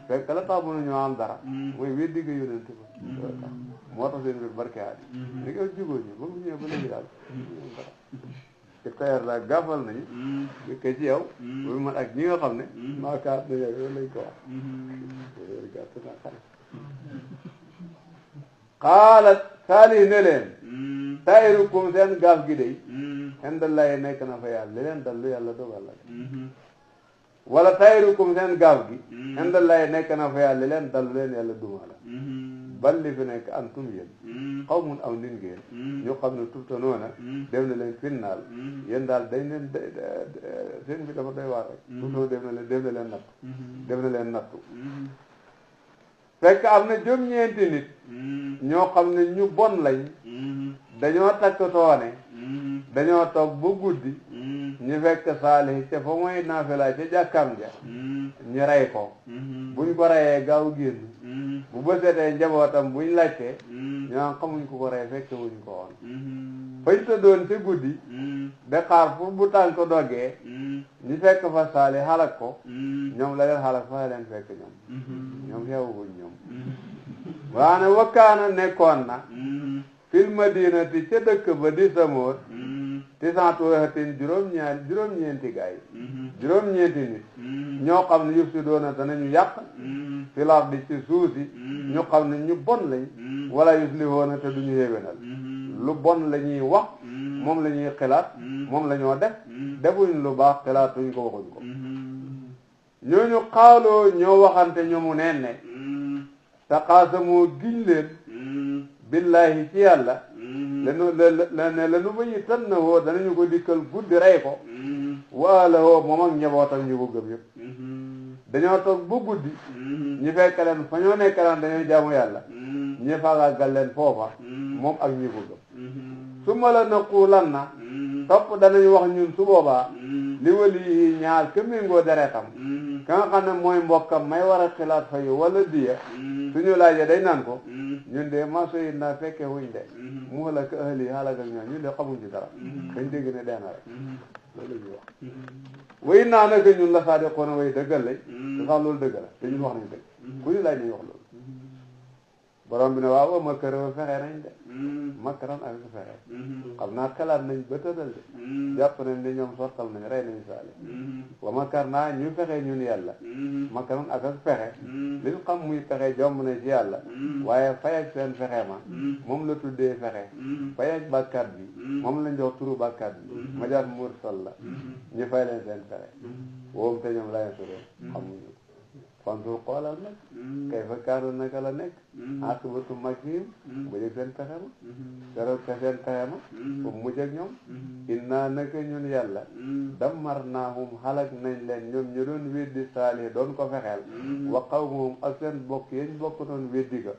fekk la tax mënuñoo am dara mooy weddi nga yónent ba moo tax seen mbir barke aadi li nga jigóoñu ba bu ñëwee ba léegi daal mënuñoo am dara ci tayar la gaafal nañu bikka ci yow pour man ak ñi nga xam ne maakaand na yow loolu lañ ko wax xaalat Saalih ne leen tayrukum seen gaaf gi day indallahi nekk na fa yàlla li leen dal lu yàlla dogal la wala tayrukum seen gaaf gi indallahi nekk na fa yàlla li leen dal lu leen yàlla duma la bal li fi nekk antum yéen qawmun aw nit ngeen ñu xam ne tuftanoona def na leen finnaal yéen daal dañ leen seen bi dafa doy waar rek tuftoo def na leen nattu fekk am na juróom-ñeenti nit ñoo xam ne ñu bon lañ dañoo takk toone dañoo toog ba guddi ñu fekk Saalih ca fa mooy naafila ca jàkkaam ja ñu rey ko buñ ko reyee gaaw génn bu bësetee njabootam buñ laajtee ñoo xamuñ ko rey fekk wuñ ko woon fañ tëddoon ca guddi de xaar fu bu tànk doggee ñu fekk fa Saalih xalak ko ñoom la leen xalak fa leen fekk ñoom xewuñ ñoom waane wakkaana nekkoon na fil madinati ca dëkk ba di Samood tisantu hatin juróom-ñeenti gaay juróom-ñeenti nit ñoo xam ne yëf si doona danañu yàq fil ardi ci suuf si ñu xam ne ñu bon lañ wala yuslihoona te duñu yéwénal lu bon la ñuy wax moom la ñuy xalaat moom la ñoo defuñ lu baax xalaatuñ ko waxuñ ko ñooñu xaaloo ñoo waxante ñoomu neen ne taqaasamoo giñ leen billahi ci yàlla lanu bayi tan na woo danañu ko dikkal guddi rey ko waala woo moom ak njabootam ñu ko gëm yëpp dañoo toog ba guddi ñi fekk leen fa ñoo nekk leen dañoo jaamu yàlla ñi faagaagal leen foofa moom ak ñi ko gëm su ma la naqulan na topp danañu wax ñun su boobaa li wali ñaar ke méngoo deretam ka nga xam ne mooy mbokkam may war a xilaat fayu wala diya suñu laajee day naan ko ñun de maso yi naa fekke wuñ de mu la ka ahli xaalak ak ñoom ñun de xamuñ ci dara dañ dégg ne deena rek loolu la ñuy wax way naa naka ñun la saa di xoona way dëggal lañ te sax loolu dëgg la te ñun wax nañ dëgg ku ñu laaj nañ wax loolu borom bi ne waaw makara fexe nañ de makaran ak fexe xam naa xalaat nañ ba tëddal de jàpp nañ ne ñoom sottal nañ rey nañ saali wa makar naa ñu fexe ñun yàlla makaran ak fexe liñ xam muy fexe jomb na ci yàlla waaye fay ak seen fexe ma moom la tuddee fexe fay ak bàkkaat bi moom lañ jox turu bàkkaat bi majaat mursal la ñu fay leen seen fexe woom te ñoom layen sure xamuñu fantur xoolal nag kay fa kaanu naka la nekk akibatu makiim bu jëg seen pexe ma keroog ka seen pexe ma fu mujj ak ñoom innaa naka ñun yàlla dammarnaahum halak nañ leen ñoom ñu doon weddi Saalih doon ko fexeel wa qawmuhum ak seen bokk yañ bokk doon weddi ga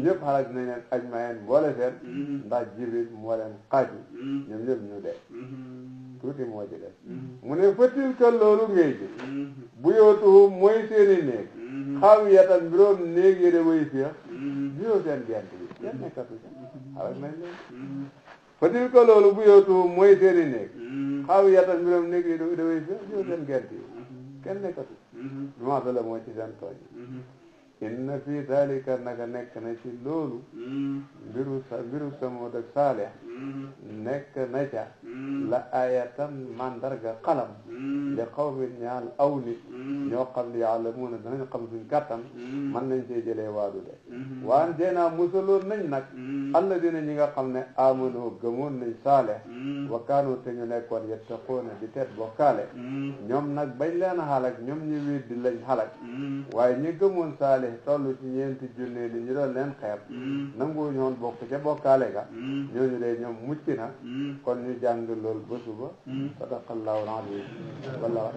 ñëpp halak nañ leen ajmaïn boole seen ndax Jibril moo leen xaaju ñoom ñëpp ñu dee tuuti moo ci def mu ne fatil ka loolu ngay ji bu yootuhum mooy seeni néeg xaawiyatan mbiroom néeg yi de way fiya biroo seen gent bi kenn nekkatu ci xalak nañ leen fatil ka loolu bu yootuhum mooy seeni néeg xaawiyatan mbiroom néeg yi de way fiya biroo seen gent bi kenn nekkatu bi maata la moo ci seen tooñ inna fi dalika naka nekk na ci loolu mbiru Samuud ak Saalih nekk na ca la ayatan mandarga xalam li qawmin ñaal aw nit ñoo xam ne ya'lamuuna danañ xam suñ kàttan man nañ see jëlee waadu de waan jeenaa musaloon nañ nag alladina ñi nga xam ne amanu gëmoon nañ Saalih wa kaanu te ñu nekkoon yattaquuna di teet bokkaale ñoom nag bañ leen xalak ñoom ñu weddi lañ xalak waaye ñi gëmoon Saalih tollu ci ñeenti junne li ñu doon leen xeeb nangu ñoon bokk ca bokkaale ga ñooñu de ñoom mucc na kon ñu jàng lool ba suba sadaqallahu al-azim wallahu